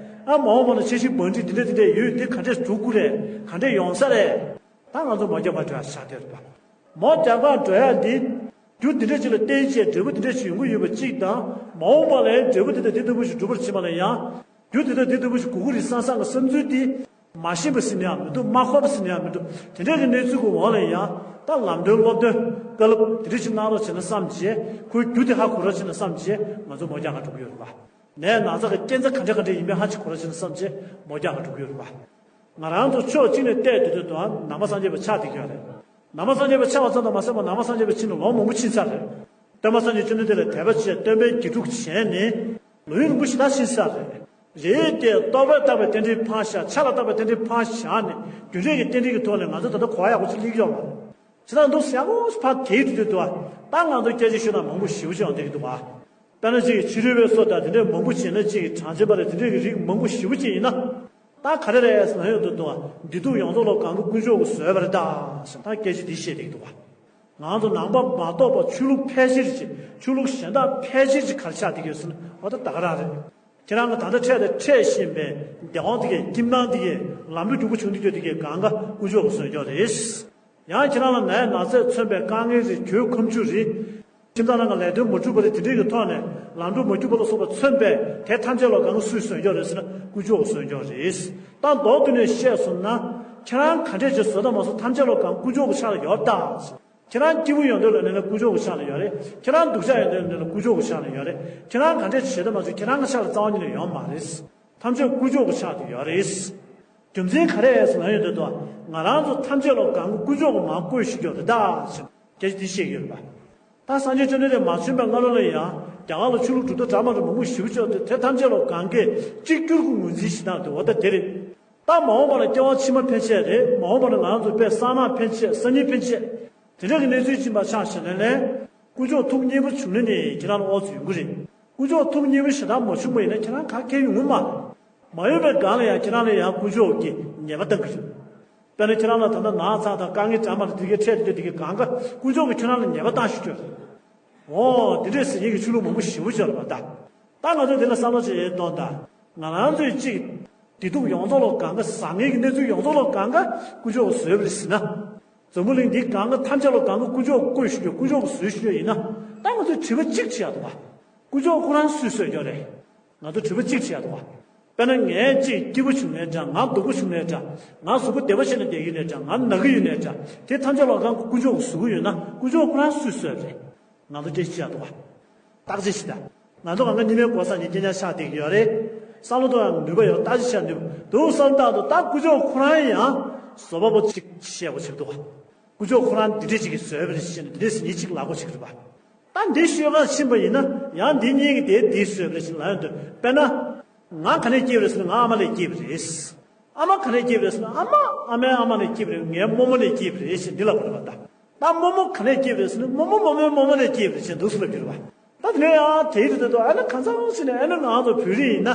ཨ་མ་འོངས་པ་ལ་འཆར་གཞི་བང་སྒྲིག་འདི་འདྲས་འདི་འདྲས་ཡོད་འདི་ག་འདྲས་འགྲོ་གི་རེད། ག་འདྲས་ཡོང་ས་རེད། ད་ང་ཚོ་མོ་རྒྱག་གར་འགྲོ་ཡ་ཆགས་བསྡད་རེད་པ། མོ་རྒྱག་གར་འགྲོ་ཡ་འདི། རྒྱུ་འདི་འདྲ་ཅིག་ལ་བརྟེན་བྱས་འབྲས་བུ་འདི་འདྲ་ཞིག་ཡོང་གི་ཡོད་པ་གཅིག་དང་། མ་འོངས་པ་ལའི་འབྲས་བུ་འདི་དང་འདི་ལྟ་བུ་ཞིག་འགྲུབ་པར་བྱེད་པ་ལ་ཡང་། རྒྱུ་འདི་དང་འདི་ལྟ་བུ་ཞིག་དགོས་ཀྱི་རེད་བསམ་བསམ་གྱི་བསམ་ཚུལ་འདི། མ་ཤེས་པ་ཟེར་ན་ཡང་མི་འདུག་མ་གོ་བ་ཟེར་ན་ཡང་མི་འདུག་དེ་འདྲ་གི་གནས་ཚུལ་གྱི་འོག་ལ་ཡང་ད་ལམ་སྟོན་སློབ་སྟོན་བཀའ་སློབ་དེ་འདྲ་ཞིག་གནང་རོགས་བྱས་ན་བསམ་བྱས། ཁོའི་རྒྱུ་དེ་ཧ་གོ་རོགས་བྱས་ན་བསམ་བྱས་ང་ཚོ་མོ་རྒྱག་གར་འགྲོ་གི་ཡོད་རེད་པ། ནད་ན་ཚ་གི་རྐྱེན་རྩ་ག་འདྲ་ག་འདྲ་ཡིན་པའི་ཧ་ཅིག་གོ་རོགས་བྱས་ན་བསམ་བྱས་མོ་རྒྱག་གར་འགྲོ་གི་ཡོད་རེད་པ། ང་རང་ཚོ་ཕྱོགས་གཅིག་ནས་བལྟས་དུས་དུས་དུའང་ནང་པ་སངས་རྒྱས་པ་ཆགས་བསྡད་ཀྱི་ཡོད་རེད། ནང་པ་སངས་རྒྱས་པ་ཆགས་པ་ཙམ་དུ་མ་ཟད་པར་ནང་པ་སངས་རྒྱས་པ་ཕྱིན་ནས་ལོ་མང་པོ་ཕྱིན་ཚར་རེད། སྟོན་པ་སངས་རྒྱས་བཅོམ་ལྡན་འདས་ལ་དད་པ་བྱས་སྟོན་པའི་དགེ་ཕྲུག་བྱས་ནས་ལོ་ཡུན་རིང་པོ་ཞེ་དྲག་ཕྱིན་ཚར་རེད། རེད་དེ་རྟོགས་པས་བཏགས་པའི་རྟེན་འབྲེལ་ཕར་བཞག་ཆ་ལ་བཏགས་པའི་རྟེན་འབྲེལ་ཕར་བཞག་ནས་རྒྱུ་འབྲས་ཀྱི་རྟེན་འབྲེལ་གྱི་ཐོག་ནས་ང་ཚོ་ད་ལྟ་གོ་བ་ཡག་པོ་ཅིག་སླེབས་ཀྱི་ཡོད་མ་རེད། བྱས་ཙང་འདུག་སེ་ཡག་པོ་ཕར་དེའི་དུས་དུས་དུ་བ་ད་ང་ཚོ་སྐད་ཆ་ཤོད་ན་མང་པོ་ཞེ་པོ་ཅིག་ཡོང་བསྡད་ཀྱི་འདུག་བ། དཔེར་ན་ཅིག་ཕྱི་རོལ་པའི་སོ་དང་དེ་འདྲའི་མང་པོ་བྱས་ན་ཅིག་གྲངས་ཅན་པ་རེད། དེ་འདྲའི་གི་རིགས་མང་པོ་ཞེ་པོ་ཅིག་ཡིན་ན། ད་ག་རེ་རེད་ཟེར་ན་ཡོད་དོ་དོ་བདེ་སྡུག་ཡོངས་རྫོགས་ལ་གང་ག་དཀོན་མཆོག་གིས་བཟོས་པ་རེད་ད་ཟེར་ད་སྐད་ཆ་འདི་བཤད་བསྡད་ཀྱི་འདུག་བ། ང་ཚོ་ནང་པ་མ་གཏོགས་པ་ཆོས་ལུགས་ཕལ་ཆེར་ཅིག་ཆོས་ལུགས་གཞན་དག་ཕལ་ཆེར་ཅིག་ག་རེ་ཆགས་བསྡད་ཀྱི་ཡོད་ཟེར་ན་འོ་ད་ད་ག་རང་རེད། ཁྱེད་རང་གི་ད་ལྟ་འཕྲད་དང་འཕྲད་བཞིན་པའི་བདེ་བ་འདི་གའི་ཁྱིམ་ནང་འདི་གའི་ལམ་འགྲོ་རྒྱུག་པོ་བྱུང་འདི་ཁྱོད་འདི་གའི་གང་ག་དཀོན་མཆོག་གིས་བཟོས་ཀྱོག་རེད། ཡང་ཁྱེད་རང་ལ་ནད་ན་ཚས་མཚོན་པའི་དཀའ་ངལ་རེད། གྱོད་ཁ་མཆུ་རེད། ཁྱིམ་ཚང་ནང་གི་ལས་དོན་མ་འགྲུབ་པ་རེད། དེ་འདྲའི་གི་ཐོག་ནས་ལམ་འགྲོ་མ་རྒྱུག་པ་ལ་སོགས་པ་མཚོན་པའི་དེ་ཐམས་ཅད་ལ་གང་ག་སུས་བཟོས་ཀྱོག་རེད་ཟེར་ན་དཀོན་མཆོག་གིས་བཟོས་ཀྱོག་རེད། ད་མདོར་བསྡུས་ནས་བཤད་སོང་ན། ཁྱེད་རང་ག་འདྲས་ཅིག་བཟོས་དང་མ་བཟོས་ཐམས་ཅད་ལ་གང་དཀོན་མཆོག་གི་ཕྱག་ལ་ཡོད་ད། ཁྱེད་རང་སྐྱིད་པོ་ཡོང་དུས་ལ་ནི་ལ་དཀོན་མཆོག་གི་ཕྱག་ལ་ཡོད་རེད། ཁྱེད་རང་སྡུག་ཅག་ཡོང་དུས་ལ་ནི་ལ་དཀོན་མཆོག་གི་ཕྱག་ལ་ཡོད་རེད། ཁྱེད་རང་ག་འདྲས་བྱེད་དུ་མ་བྱེད་ཁྱེད་རང་གི་ཕྱག་ལ་རྩ་བ་ཉིད་ནས་ཡོད་མ་རེད། ཐམས་ཅད་དཀོན་མཆོག་གི་ཕྱག་ཏུ་ཡོད་རེད། རྒྱུ་མཚན་ག་རེ་ཟེར་ན་ཡོད་དུས་དུ་ང་རང་ཚོ་ཐམས་ཅད་ལ་གང་གི་དཀོན་མཆོག་གི་མར་བཀོད་ཞུ་རྒྱུ་རེད་ད་ཟེར་སྐད་ཆ་འདི་བཤད་ཀྱི་ཡོད་རེད་པ། ད་སངས་རྒྱས་བཅོམ་ལྡན་འདས་མ་བྱོན་པའི་སྔ་ལོ་ལ་ཡང་རྒྱ་གར་ལ་ཆོས་ལུགས་གྲུབ་མཐའ་འདྲ་མ་འདྲ་མང་པོ་ཞེ་པོ་ཅིག་ཡོད་དུས་དེ་ཐམས་ཅད་ལ་གང་གས་གཅིག་གྱུར་གྱི་ངོས་འཛིན་ཞིག་བཏང་དུས་འོ་ད་དེ་རེད། ད་མ་འོངས་པ་ལ་སྐྱེ་བ་ཕྱི་མ་ཕན་ཆད་རེད། མ་འོངས་པ་ལ་ང་རང་ཚོ་དཔེ་གསང་སྔགས་ཕན་ཆད་སང་ཉིན་ཕན་ཆད། དེ་འདྲ་གི་གནས་ཚུལ་ཕྱིན་པ་ཆགས་ཞེ་ལན་ལན། དཀོན་མཆོག་ཐུགས་མཉེས་པོ་བྱུང་ན་ནི་ཁྱེད་རང་ལ་ཨོ་ཙི་ཡོང་གི་རེད། དཀོན་མཆོག་ཐུགས་མཉེས་པོ་ཞེ་དྲག་མ་བྱུང་བ་ཡིན་ན་ཁྱེད་རང་ག་གེ་ཡོང་གི་མ་རེད། མ་ཡོང་བའི་སྒང་ལ་ཡང་ཁྱེད་རང་ལ་ཡང་དཀོན་མཆོག་གིས་ཉེས་པ་བཏང་གི་རེད། དཔེར་ན་ཁྱེད་རང་ལ་ད་ལྟ་ན་ཚ་དང་དཀའ་ངལ་འདྲ་མ་འདྲ་དེ་གའི་འཕྲད་དེ་དེ་གའི་གང་ག་དཀོན་མཆོག་གིས་ཁྱེད་རང་ལ་ཉེས་པ་བཏང་ཞུ་རྒྱུ་རེད། འོ་དེ་འདྲས་ཟེར་མཁན་གྱི་ཆོས་ལུགས་མང་པོ་ཞེ་པོ་ཅིག་ཡོད་རེད་པ། ད་ད་ང་ཚོས་དེ་ལ་བསམ་བློ་ཅིག་གཏོང་དང་། ང་རང་ཚོས་གཅིག་བདེ་སྡུག་ཡོངས་རྫོགས་ལ་གང་ག་བཟང་ངན་གྱི་གནས་ཚུལ་ཡོངས་རྫོགས་ལ་གང་ག་དཀོན་མཆོག་གིས་བཟོས་པ་རེད་ཟེར་ན། འཛམ་བུ་གླིང་འདི་གང་ག་ཐམས་ཅད་ལ་གང་ག་དཀོན་མཆོག་གིས་བཀོད་ཞུ་རྒྱུ་དཀོན་མཆོག་གིས་བཟོས་ཞུ་རྒྱུ་ཡིན་ན། ད་ང་ཚོས་དྲི་བ་གཅིག་བྱེད་ཡག་འདུག་པ། དཀོན་མཆོག་ཁོ་རང་སུས་བཟོས་ཀྱོག་རེད། ང་ཚོ་དྲི་བ་གཅིག་བྱེད་ཡག་འདུག་པ། དཔེར་ན་ངས་གཅིག་སྐྱིད་པོ་བྱུང་ནའི་འདྲ། ང་སྡུག་པོ་བྱུང་ནའི་འདྲ། ང་གཟུགས་པོ་བདེ་བ་ཞིག་ནས་བསྡད་ཀྱི་ཡོད་ནའི་འདྲ། ང་ན་གི་ཡོད་ནའི་འདྲ། དེ་ཐམས་ཅད་ལ་གང་ག་དཀོན་མཆོག་གིས་བཟོས་ཀྱི་ཡོད་ན་དཀོན་མཆོག་ཁོ་རང་སུས་བཟོས་རེད། ང་ཚོ་སྐད་ཆ་བཤད་འདུག་བ། བརྟག་དཔྱད་བྱེད་དང་། ང་ཚོ་གང་ག་ཉི་མའི་གོ་ས་ནས་སྐྱེ་ཉག་ཆགས་བསྡད་ཀྱི་ཡོད་རེད། བསམ་བློ་གཏོང་ཡང་ནུས་པ་ཡོད། བརྟག་དཔྱད་བྱ་ནུས་པ་འདུག་བསམ་སྟངས་དུ་ད་དཀོན་མཆོག་ཁོ་རང་ཡང་བཟོ་པ་པོ་གཅིག་བཤད་དགོས་ཆགས་འདུག་བ། དཀོན་མཆོག་ཁོ་རང་འདི་འདྲས་ཅིག་གིས་བཟོས་པ་རེད་ཟེར་ནས་འདི་འདྲས་ཟེར་མཁན་གཅིག་ལབ་དགོས་ཆགས་ཀྱི་རེད་པ། ད་འདི་ཤོད་ག་ཕྱིན་པ་ཡིན་ན་ཡང་འདི་གཉིས་ཀྱིས་དེ་འདི་བཟོས་པ་རེད་ཟེར་ལབ་ཡོང་དུས་དཔེར་ན། ང་ག་ནས་སྐྱེས་པ་རེད་ཟེར་ན་ང་ཨ་མ་ལས་སྐྱེས་པ་རེད། ཨ་མ་ག་ནས་སྐྱེས་པ་རེད་ཟེར་ན་ཨ་མ་ཨ་མའི་ཨ་མ་ནས་སྐྱེས་པ་རེད། ངའི་རྨོ་མོ་ནས་སྐྱེས་པ་རེད་ཞེས་འདི་ལབ་དགོས་རེད་པ། ད་ ད་རྨོ་མོ་ག་ནས་སྐྱེས་པ་རེད་ཟེར་ན། རྨོ་མོ་རྨོ་མོའི་རྨོ་མོ་ནས་སྐྱེས་པ་རེད་ཅེས་འདུག་སེ་ལབ་ཀྱི་རེད་པ། ད་དེ་ནས་ཡང་དེའི་དུས་དེ་དུ་ཨ་ནི་གང་ཟག་ཅིག་ནས་ཨ་ནི་ང་ཚོ་བོད་རིགས་ཡིན་ན།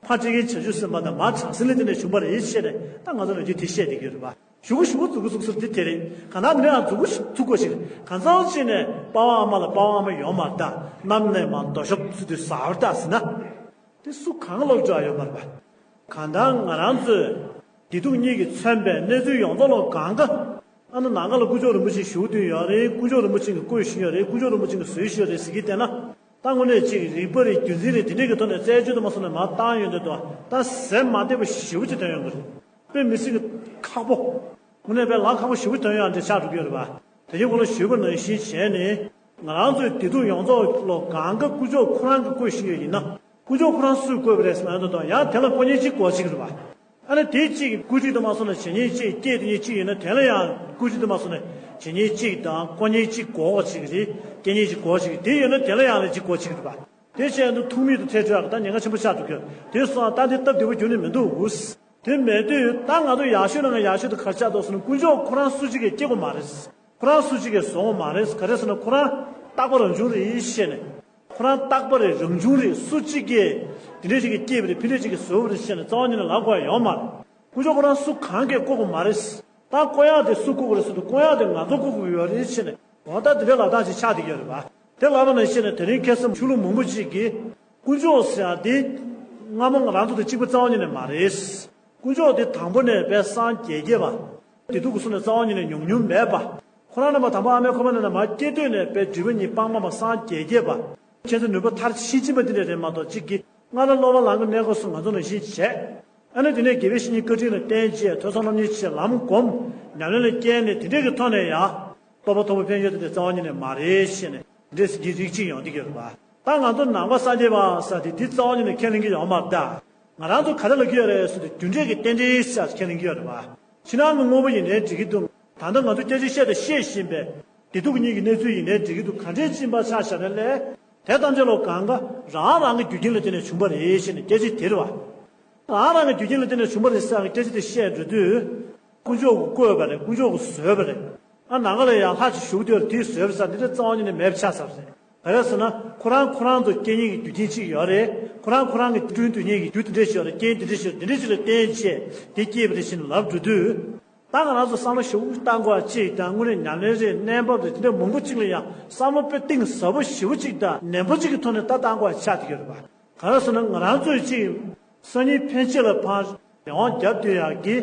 ཕ་སྤྲེལ་རྒན་བྱང་ཆུབ་སེམས་དཔའ་དང་མ་བྱང་སེམས་ལས་དེ་ནས་བྱུང་བ་རེད་ཅེས་ནས། ད་ང་ཚོ་ལོ་རྒྱུས་དེ་བཤད་བསྡད་ཀྱི་ཡོད་རེད་པ། གཞུག་གུ་གཞུག་གུ་མཛུབ་གུ་ཚུགས་ཟེར་དེ་དེ་རེད། གང་ལྟར་དེ་ནས་ཡང་མཛུབ་གུ་ཚུགས་དགོས་ཤིག་གང་ཟག་ཅིག་ནས་པ་ཕ་ཨ་མ་ལ་པ་ཕ་ཨ་མ་ཡོད་མ་རེད། ད་གནམ་ནས་མར་རྡོ་ཞབས་ཚུར་དུ་ཟ་བར་ལྟ་ཟེར་ན། དེ་སུ་གང་ལོག་འགྲོ་ཡ་ཡོད་མ་རེད་པ། གང་ལྟར་ང་རང་ཚོས་བདེ་སྡུག་གཉིས་ཀྱིས་མཚོན་པའི་གནས་ཚུལ་ཡོངས་རྫོགས་ལ་གང་ག་ཨ་ནི་ནང་ག་ལ་དཀོན་མཆོག་རིན་པོ་ཆེ་བཞུགས་བསྡད་ཡོད་རེད། དཀོན་མཆོག་རིན་པོ་ཆེ་གིས་བསྐོས་བཞིན་ཡོད་རེད། དཀོན་མཆོག་རིན་པོ་ཆེ་གིས་བཟོས་བཞིན་ཡོད་རེད་ཟེར་གྱི་བསྡད་ན། ད་དངོས་གནས་ཅིག་རིག་པ་རེད། རྒྱུ་མཚན་རེད། དེ་འདྲས་ཀྱི་ཐོག་ནས་རྩད་གཅོད་དུ་མ་སོང་ནས་མར་བཏང་ཡོང་དུས་དོ། ད་ཟེར་མ་བདེ་བ་ཞེ་པོ་ཅིག་ཐོན་ཡོང་གི་རེད། དཔེ་མི་སྲིད་ཀྱི་ཁག་པོ། དངོས་གནས་དཔེ་ལམ་ཁག་པོ་ཞེ་པོ་ཐོན་ཡོང་འདྲ་ཆགས་འགྲོ་གི་ཡོད་རེད་པ། དེ་རིང་གོང་ལ་ཞུས་པ་ནང་བཞིན་བྱས་ནས། ང་རང་ཚོའི་བདེ་སྡུག་ཡོངས་རྫོགས་ལོ་གང་ག་དཀོན་མཆོག་ཁོ་རང་གིས་བསྐོས་བཞིན་ཡོད་ཡིན་ན། དཀོན་མཆོག་ཁོ་རང་སུས་བསྐོས་པ་རེད་ཟེར་ན་ཡང་དོ་དང་ཡང་དེ་ལ་དཀོན་གཉེར་གཅིག་དགོས་གཅིག་རེད་པ། ཨ་ནི་དེ་གཅིག་བཀོད་སྒྲིག་དུ་མ་སོང་ན་བྱེད་ཉེས་གཅིག་སྐྱེས་དེ་ཉེས་གཅིག་ཡིན་ན། དེ་ལ་ཡང་བཀོད་སྒྲིག་དུ་མ་སོང་ན་བྱེད་ཉེས་གཅིག་དང་དཀོན་གཉེར་གཅིག་དགོས་པ་གཅིག་རེད། སྐྱེ་ཉེས་གཅིག་དགོས་གཅིག་རེད། དེ་ཡོད་ན་དེ་ལ་ཡང་ལ་གཅིག་དགོས་གཅིག་རེད་པ། དེ་བྱས་འདུག་ཐུག་མེད་དུ་ཐལ་འགྲོ་ཡག་གི་ད་ཉེན་ཁ་ཆེན་པོ་ཆགས་འགྲོ་གི་ཡོད། དེ་སོང་ཙང་ད་འདི་སྟབས་བདེ་པོ་རྒྱུན་ནས་མི་འདུག་དེ་མེད་དུས་ད་ང་ཚོ་ཡག་ཤོས་ནང་གི་ཡག་ཤོས་དེ་ག་རེ་ཆགས་འདུག་ཟེར་ན། དཀོན་མཆོག་ཁོ་རང་སུ་གཅིག་གིས་སྐྱེ་དགོས་མ་རེད། ཁོ་རང་སུ་གཅིག་གིས་བཟོ་དགོས་མ་རེད། ག་རེ་ཟེར་ན་ཁོ་རང་རྟག་པ་རང་བྱུང་རེད་ཤེས་ནས། ཁོ་རང་རྟག་པ་རེད། རང་བྱུང་རེད། སུ་གཅིག་གིས་དེ་འདྲས་ཅིག་གིས་སྐྱེས་པ་རེད། ཕི་འདྲས་ཅིག་གིས་བཟོས་པ་རེད་ཤེས་ནས་རྩ་བ་ཉིད་ནས་ལབ་དགོས་ཡ་ཡོད་མ་རེད། དཀོན་མཆོག་ཁོ་རང་སུ་གང་གིས་བསྐོ་དགོས་མ་རེད། ད་བསྐོ་ཡག་དེ་སུ་བསྐོ་དགོས་རེད་ཟེར་དུས། བསྐོ་ཡག་དེ་ང་ཚོ་བསྐོ་དགོས་ཀྱི་ཡོད་རེད་ཤེས་ནས། འོ་ད་དེ་འདྲའི་ལབ་སྟངས་ཅིག་ཆགས་བསྡད་ཀྱི་ཡོད་རེད་པ། དེ་ལབ་པ་ནང་བཞིན་ནས་དེ་རིང་ཁ་སང་ཆོས་ལུགས་མང་པོ་ཅིག་གིས་དཀོན་མཆོག་ཟེར་ཡག་དེ་སྔ་མོ་ང་རང་ཚོ་དང་གཅིག་པ་རྩ་བ་ཉིད་ནས་མ་རེད། དཀོན་མཆོག་དེ་དང་པོ་ནས་དཔེ་སངས་རྒྱས་རྒྱས་པ། བདེ་སྡུག་གི་གསུང་ནས་རྩ་བ་ཉིད་ནས་མྱོང་མྱོང་མེད་པ། ཁོ་རང་རྣམ་པ་དང་པོ་ཨ་མའི་ཁོག་པ་ནས་ནས་མར་སྐྱེས་དུས་ནས་དཔེ་སྒྲིབ་པ་གཉིས་སྤངས་པ་མ་སངས་རྒྱས་རྒྱས་པ། མཁྱེན་བརྩེ་ནུས་པ་མཐར་ཕྱིན་ཕྱིན་པ་འདི་འདྲ་རེད་མ་གཏོགས། གཅིག་གིས་སྔར་ལ་སློབ་པ་ལམ་གྱི་གནས་སྐབས་སུ་ང་ཚོ་ནང་བཞིན་བྱས། ཨ་ནི་དེ་ནས་དགེ་བའི་བཤེས་གཉེན་བཀའ་དྲིན་ལ་བརྟེན་བྱས། ཐོས་བསམ་སློབ་གཉེར་བྱས། ལམ་སྒོམ། ཉམས་ལེན་ལ་བསྐྱལ་ནས་དེ་འདྲས་ཀྱི་ཐོག་ནས་ཡང་རྟོགས་པ་མཐོ་པོ་ཕན་ཡོན་དེ་འདྲ་རྩ་བ་ཉིད་ནས་མ་རེད་ཤེས་ནས། འདྲས་ཀྱི་རིགས་གཅིག་ཡོང་བསྡད་ཀྱི་ཡོད་རེད་པ། ད་ང་ཚོ་ནང་པ་སངས་རྒྱས་པ་ཟེར་དེ་འདི་རྩ་བ་ཉིད་ནས་ཁས་ལེན་གྱི་ཡོད་མ་རེད་ད། ང་རང་ཚོ་ག་རེ་ལབ་ཀྱི་ཡོད་རེད་ཟེར་དུས། རྒྱུ་འབྲས་ཀྱི་རྟེན་འབྲེལ་ཟེར་ཁས་ལེན་གྱི་ཡོད་རེད་པ། ཕྱི་ནང་གི་དངོས་པོ་ཡིན་ནའི་འགྲིག་གི་འདུག་ད་ལྟ་ང་ཚོ་སྐད་ཆ་བཤད་དང་བཤད་བཞིན་པའི་བདེ་སྡུག་གཉིས་ཀྱི་གནས་ཚུལ་ཡིན་ནའི་འགྲིག་གི་འདུག་གང་འདྲའི་སྦྱིན་པ་ཆ་བཞག་ན་ལས། དེ་ཐམས་ཅད་ལོ་གང་ག་རང་རང་གི་རྒྱུ་རྐྱེན་ལ་བརྟེན་ནས་བྱུང་བ་རེད་ཤེས་ནས་སྐད་ཆ་དེ་རེད་པ། རང་རང་གི་རྒྱུ་རྐྱེན་ལ་བརྟེན་ནས་བྱུང་བ་རེད་ཟེར་ཡག་གི་སྐད་ཆ་དེ་བཤད་འགྲོ་དུས། དཀོན་མཆོག་གིས་བསྐོས་པ་རེད། དཀོན་མཆོག་གིས་བཟོས་པ་རེད། ཨ་ནང་ག་ལ་ཡང་ལྷ་ཅིག་བཞུགས་བསྡད་ཡོད་རེད། དེས་བཟོས་པ་ཟེར་འདི་འདྲ་རྩ་བ་ཉིད་ནས་མེད་པ་ཆགས་ཚར་བ་རེད། ག་རེ་ཟེར་ན་ཁོ་རང་ཁོ་རང་ཚོ་སྐྱེ་སྙིང་གི་རྒྱུ་རྐྱེན་གཅིག་ཡོད་རེད། ཁོ་རང་ཁོ་རང་གི་སྐྲུན་ཐུབ་སྙིང་གི་རྒྱུ་དེ་འདྲ་ཞིག་ཡོད་རེད། རྐྱེན་དེ་འདྲ་ཞིག་ཡོད་རེད། དེ་འདྲ་ཞིག་ལ་བརྟེན་བྱས་དེ་སྐྱེས་པ་རེད་ཟེར་ནས་ལབ་འགྲོ་དུས། ད་ང་རང་ཚོ་བསམ་བློ་ཞེ་པོ་བཏང་དགོས་པ་གཅིག་དང་། དངོས་གནས་ཉམས་ལེན་རེད། གནས་བབ་རེད། དེ་འདྲ་མང་པོ་གཅིག་ལ་ཡང་བསམ་བློ་དཔེ་གཏིང་ཟབ་པོ་ཞེ་པོ་གཅིག་དང་ནན་པོ་གཅིག་གི་ཐོག་ནས་ད་བཏང་དགོས་པ་ཆགས་བསྡད་ཀྱི་ཡོད་རེད་པ། ག་རེ་ཟེར་ན་ང་རང་ཚོའི་གཅིག་སང་ཉིན་ཕན་ཆད་ལ་ཕར་བདེན་དཔང་རྒྱབ་སྡོད་ཡག་གི་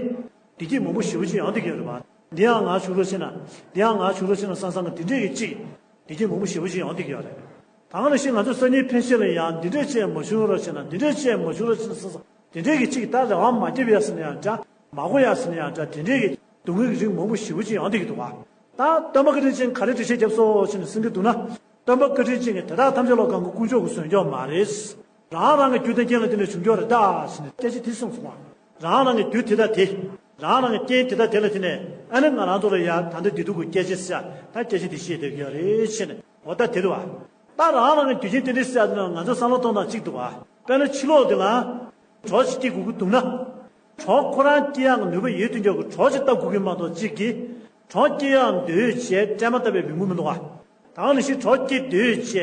བདེ་སྐྱིད་མང་པོ་ཞེ་པོ་ཅིག་ཡོང་བསྡད་ཀྱི་ཡོད་རེད་པ། འདི་ཡང་ང་བྱུང་རོགས་བྱེད་ན། འདི་ཡང་ང་བྱུང་རོགས་བྱེད་ན་བསམ་བསམ་གི་དེ་འདྲས་ཀྱི་གཅིག་བདེ་སྐྱིད་མང་པོ་ཞེ་པོ་ཅིག་ཡོང་བསྡད་ཀྱི་ཡོད་རེད། ད་ག་ནང་བཞིན་ང་ཚོ་སང་ཉིན་ཕན་ཆད་ལ་ཡང་འདི་འདྲས་བྱས་མ་བྱུང་རོགས་བྱེད་ན། འདི་འདྲས་བྱས་མ་བྱུང་རོགས་བྱེད་ན་བསམ་བསམ་དེ་འདྲས་ཀྱི་གཅིག་ད་རེ་བ་མ་བརྒྱབ་ཡ་ཟེར་ན་ཡང་འདྲ། མ་གོ་ཡ་ཟེར་ན་ཡང་འདྲ། དེ་འདྲས་ཀྱི་སྡུག་བསྔལ་གྱི་རིགས་མང་པོ་ཞེ་པོ་ཅིག་ཡོང་བསྡད་ཀྱི་འདུག་ག་ད་སྟོན་པ་བཀའ་དྲིན་ཅན་ག་རེ་འགྲེལ་བཤད་བརྒྱབ་སོང་ཟེར་ནས་གསུང་གི་འདུག་ན། སྟོན་པ་བཀའ་དྲིན་ཅན་གྱིས་དེ་དག་ཐམས་ཅད་ལ་གང་ག་དཀོན་མཆོག་གིས་བཟོས་ཀྱི་ཡོད་མ་རེད། རང་རང་གི་རྒྱུ་དང་རྐྱེན་ལ་བརྟེན་ནས་བྱུང་ཀྱོག་རེད་ད་ཟེར་ནས་སྐད་ཆ་དེ་གསུངས་སོང་བ། རང་རང་གི་རྒྱུ་དེ་དང་དེ། རང་རང་གི་རྐྱེན་དེ་དང་དེ་ལ་བརྟེན་ནས་ཨ་ནི་ང་རང་ཚོ་ལ་ཡང་ད་ལྟ་བདེ་སྡུག་གི་སྐད་ཆ་ཟེར་ད་སྐད་ཆ་དེ་བཤད་བསྡད་ཀྱི་ཡོད་རེད་ཟེར་ནས། འོ་ད་དེ་རེད་བ། ད་རང་རང་གི་རྒྱུ་རྐྱེན་དེ་འདྲ་ཟེར་ཡ་དེ་ན་ང་ཚོ་བསམ་བློ་གཏོང་སྟངས་གཅིག་འདུག་བ། དཔེར་ན་ཕྱི་ལོགས་དེ་ལ་གྲོགས་ཤིག་སྐྱེ་དགོས་ཀྱི་འདུག་ན། གྲོགས་ཁོ་རང་སྐྱེ་ཡག་གི་ནུས་པ་ཡོད་དུས་ཀྱང་གི་གྲོགས་ཤིག་བཏབ་དགོས་ཀྱི་མ་གཏོགས་གཅིག་གིས་གྲོགས་སྐྱེ་ཡག་འདོད་བྱས་སྲན་མ་བཏབ་པའི་ཡོང་གི་མི་འདུག་བ། ད་ག་ནང་བཞིན་གྲོགས་སྐྱེ་འདོད་བྱས་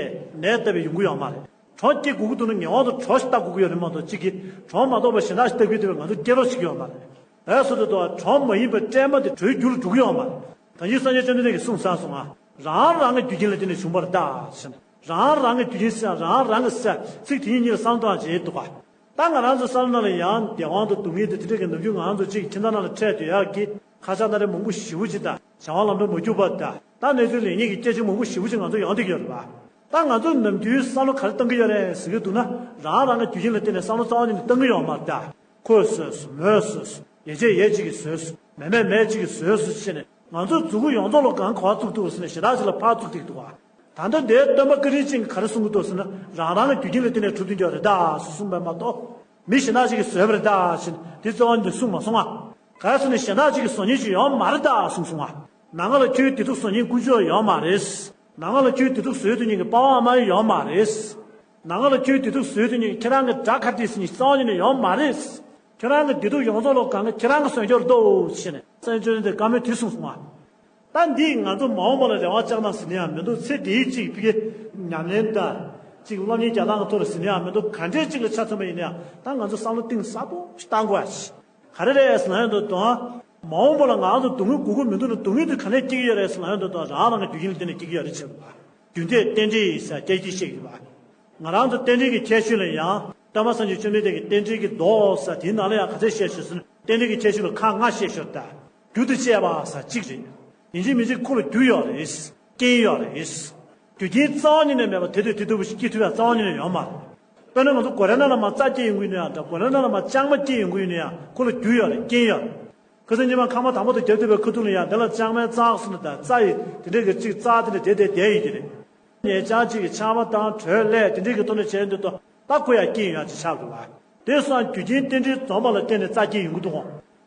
ནས་བཏབ་པའི་ཡོང་གི་ཡོད་མ་རེད། གྲོགས་སྐྱེ་དགོས་ཀྱི་འདུག་ན་ངེས་པར་དུ་གྲོགས་ཤིག་བཏབ་དགོས་ཀྱི་ཡོད་རེད་མ་གཏོགས་གཅིག་གིས་གྲོགས་མ་གཏོགས་པ་གཞན་དག་ཞིག་བཏབ་ཀྱི་འདུག་པས་ང་ཚོ་སྐྱེ་རོགས་བྱེད་ཀྱི་ཡོད་མ་རེད། ད་ག་སོ་སོ་དོ་གྲོགས་མ་ཡིན་པའི་སྲན་མ་དེ་གྲོལ་རྒྱུ་ལ་འགྲོ་གི་ཡོད་མ་རེད། ད་གིན་སངས་རྒྱས་བཅོམ་ལྡན་འདས་ཀྱིས་གསུངས་ཚར་སོང་ང་། རང་རང་གི་རྒྱུ་རྐྱེན་ལ་བརྟེན་ནས་བྱུང་བ་རེད་ད་ཟེར་ནས། རང་རང་གི་རྒྱུ་རྐྱེན་ཟེར་ཡ་རང་རང་གི་ཟེར་ཚིག་དེ་གཉིས་གཉིས་ལ་བསམ་བློ་གཏོང་བྱེད་འདུག་ག་ད་ང་རང་ཚོ་བསམ་བློ་ནང་ལ་ཡང་བདེན་དཔང་དང་སྡུག་བསྔལ་དང་དེ་འདྲ་གི་ནམ་རྒྱུན་ང་རང་ཚོ་གཅིག་ཁྱིམ་ཚང་ནང་ལ་འཕྲད་སྡོད་ཡག་གི་ཁ་ཆག་སྣ་རལ་མང་པོ་ཞེ་པོ་ཅིག་དང་། བྱ་བ་ལམ་འགྲོ་མ་རྒྱུག་པ་དང་། ད་གནས་ཚུལ་ལེགས་ཉེས་ཀྱི་སྐད་ཆ་མང་པོ་ཞེ་པོ་ཅིག་ང་ཚོ་ཡོང་བསྡད་ཀྱི་ཡོད་རེད་པ། ད་ང་ཚོ་ནམ་རྒྱུན་བསམ་བློ་ག་རེ་གཏོང་གི་ཡོད་རེད་ཟེར་གྱི་འདུག་ན། རང་རང་གི་རྒྱུ་རྐྱེན་ལ་བརྟེན་ནས་བསམ་བློ་རྩ་བ་ཉིད་ནས་གཏོང་གི་ཡོད་མ་རེད་ད། ཁོས་བཟོས་སོང་། མོས་བཟོས་སོང་། ཡན་ཆད་ཡས་གཅིག་གིས་བཟོས་སོང་། མེད་མེད་མེད་གཅིག་གིས་བཟོས་སོང་ཟེར་ནས་ང་ཚོའི་མཛུབ་གུ་ཡོངས་རྫོགས་ལ་གང་ག་བ་བཙུགས་འདུག་ཟེར་ནས་གཞན་དག་ཅིག་ལ་ཕར་བཙུགས་བསྡད་ཀྱི་འདུག་ག་ད་ལྟ་འདིའི་སྟོན་པ་བཀའ་དྲིན་ཅན་གྱིས་ག་རེ་གསུང་གི་འདུག་ཟེར་ན། རང་རང་གི་རྒྱུ་རྐྱེན་ལ་བརྟེན་ནས་གྲུབ་བསྡད་ཀྱི་ཡོད་རེད་ད་ཟེར་གསུངས་པ་མ་གཏོགས། མི་གཞན་དག་ཅིག་གིས་བཟོས་པ་རེད་ད་ཟེར་ནས་དེ་རྩ་བ་ནས་གསུངས་མ་སོང་ང་། ག་རེ་ཟེར་ན་གཞན་དག་ཅིག་གིས་བཟོ་མཁན་ཅིག་ཡོད་མ་རེད་ད་གསུངས་སོང་ང་། ནང་ང་ལ་ཁྱོད་བདེ་སྡུག་བཟོ་མཁན་དཀོན་མཆོག་ཡོད་མ་རེད། ནང་ང་ལ་ཁྱོད་བདེ་སྡུག་བཟོས་ཐུབ་མཁན་གྱི་པ་ཕ་ཨ་མ་ཡོད་མ་རེད། ནང་ང་ལ་ཁྱོད་བདེ་སྡུག་བཟོས་ཐུབ་མཁན་གྱི་ཁྱེད་རང་གི་དགྲ་ཁ་བདེ་ཟེར་མཁན་རྩ་བ་ཉིད་ནས་ཡོད་མ་རེད། ཁྱེད་རང་གི་བདེ་སྡུག་ཡོངས་རྫོགས་ལོ་གང་ག་ཁྱེད་རང་གིས་བཟོས་ཀྱི་རེད་དོ་ཟེར་ནས་སངས་རྒྱས་བཅོམ་ལྡན་འདས་བཀའ་མོལ་དེ་གསུངས་སོང་ང་། ད་འདིས་ང་ཚོ་མ་འོངས་པ་ལ་རེ་བ་བཅངས་དང་ཟེར་ནི་ཡང་མི་འདུག་ཚེ་འདིའི་གཅིག་ཕ་གི་ཉམས་ལེན་དང་གཅིག་སློབ་གཉེར་རྒྱག་སྟངས་ཀྱི་ཐོག་ལ་ཟེར་ནི་ཡང་མི་འདུག་ག་འདྲའི་གཅིག་ལ་ཆ་མཚོན་པ་ཡིན་ན་ཡང་ད་ང་ཚོ་བསམ་བློ་གཏིང་ཟབ་པོ་ཞིག་བཏང་དགོས་ཡ་ཞིག་ག་རེ་རེད་ཟེར་ན་ཡང་འདུག་དང་། མ་འོངས་པ་ལ་ང་ཚོ་སྡུག་བསྔལ་དགོས་ཀྱི་མི་འདུག་ན་སྡུག་བསྔལ་དེ་ག་ནས་སྐྱེ་གི་ཡོད་རེད་ཟེར་ན་ཡང་འདུག་དང་རང་རང་གི་རྒྱུ་རྐྱེན་ལ་བརྟེན་ནས་སྐྱེ་གི་ཡོད་རེད་ཅེས་པ། རྒྱུ་འབྲས་རྟེན་འབྲེལ་ཡིན་ཟེར་སྐད་ཆ་བཤད་ཀྱི་འདུག་བ། ང་རང་ཚོ་རྟེན་འབྲེལ་གྱི་ཁྱད་ཆོས་ལ་ཡང་སྟོན་པ་སངས་རྒྱས་བཅོམ་ལྡན་འདས་ཀྱི་རྟེན་འབྲེལ་གྱི་མདོ་ཟེར་དེའི་ནང་ལ་ཡང་ག་ཚད་བཤད་ཞུས་ཟིན་རྟེན་འབྲེལ་གྱི་ཁྱད་ཆོས་ལ་ཁག་ལྔ་བཤད་ཞོར་ད། རྒྱུ་དང་བཅས་པ་ཟེར་གཅིག་རེད། ཡིན་གཅིག་མིན་གཅིག་ཁོ་ལ་རྒྱུ་ཡོད་རེད། རྐྱེན་ཡོད་རེད། རྒྱུ་རྐྱེན་རྩ་བ་ཉིད་ནས་མེད་པ་དེ་དུས་དེ་ལྟ་བུ་ཞིག་སྐྱེ་ཐུབ་ཡ་རྩ་བ་ཉིད་ནས་ཡོད་མ་རེད། དཔེར་ན་ང་ཚོ་གོ་རེ་ན་ལ་མ་རྩྭ་སྐྱེ་ཡོང་གི་ཡོད་ན་ཡང་འདྲ་གོ་རེ་ན་ལ་མ་ལྕང་མ་སྐྱེ་ཡོང་གི་ཡོད་ན་ཡང་ཁོ་ལ་རྒྱུ་ཡོད་རེད་རྐྱེན་ཡོད་རེད། ཁ་སང་ཉི་མ་ཁང་པ་དང་པོ་དང་རྒྱབ་ཐུབ་པའི་ཁ་ཐུག་ལ་ཡང་དེ་ལ་ལྕང་མའི་རྩྭ་ཟེར་ན་ད་རྩྭ་ཡི་དེ་འདྲའི་གི་གཅིག་རྩྭ་དེ་འདྲ་དེ་དེ་དེ་ཡི་དེ་རེད། ཉེ་ཆར་གཅིག་གི་ཆར་པ་དང་དྲོད་ལས་དེ་འདྲའི་གི་ཐོག་ནས་བྱས་འདུག་ཏོ། ད་ཁོ་ཡང་རྐྱེན་ཡོད་ཅིག་ཆགས་འདུག་བ། དེ་སོང་རྒྱུ་རྐྱེན་རྟེན་འབྲེལ་འཛོམས་པ་ལ་བརྟེན་ནས་རྩྭ་སྐྱེ་ཡོང་གི་འདུག་གོ།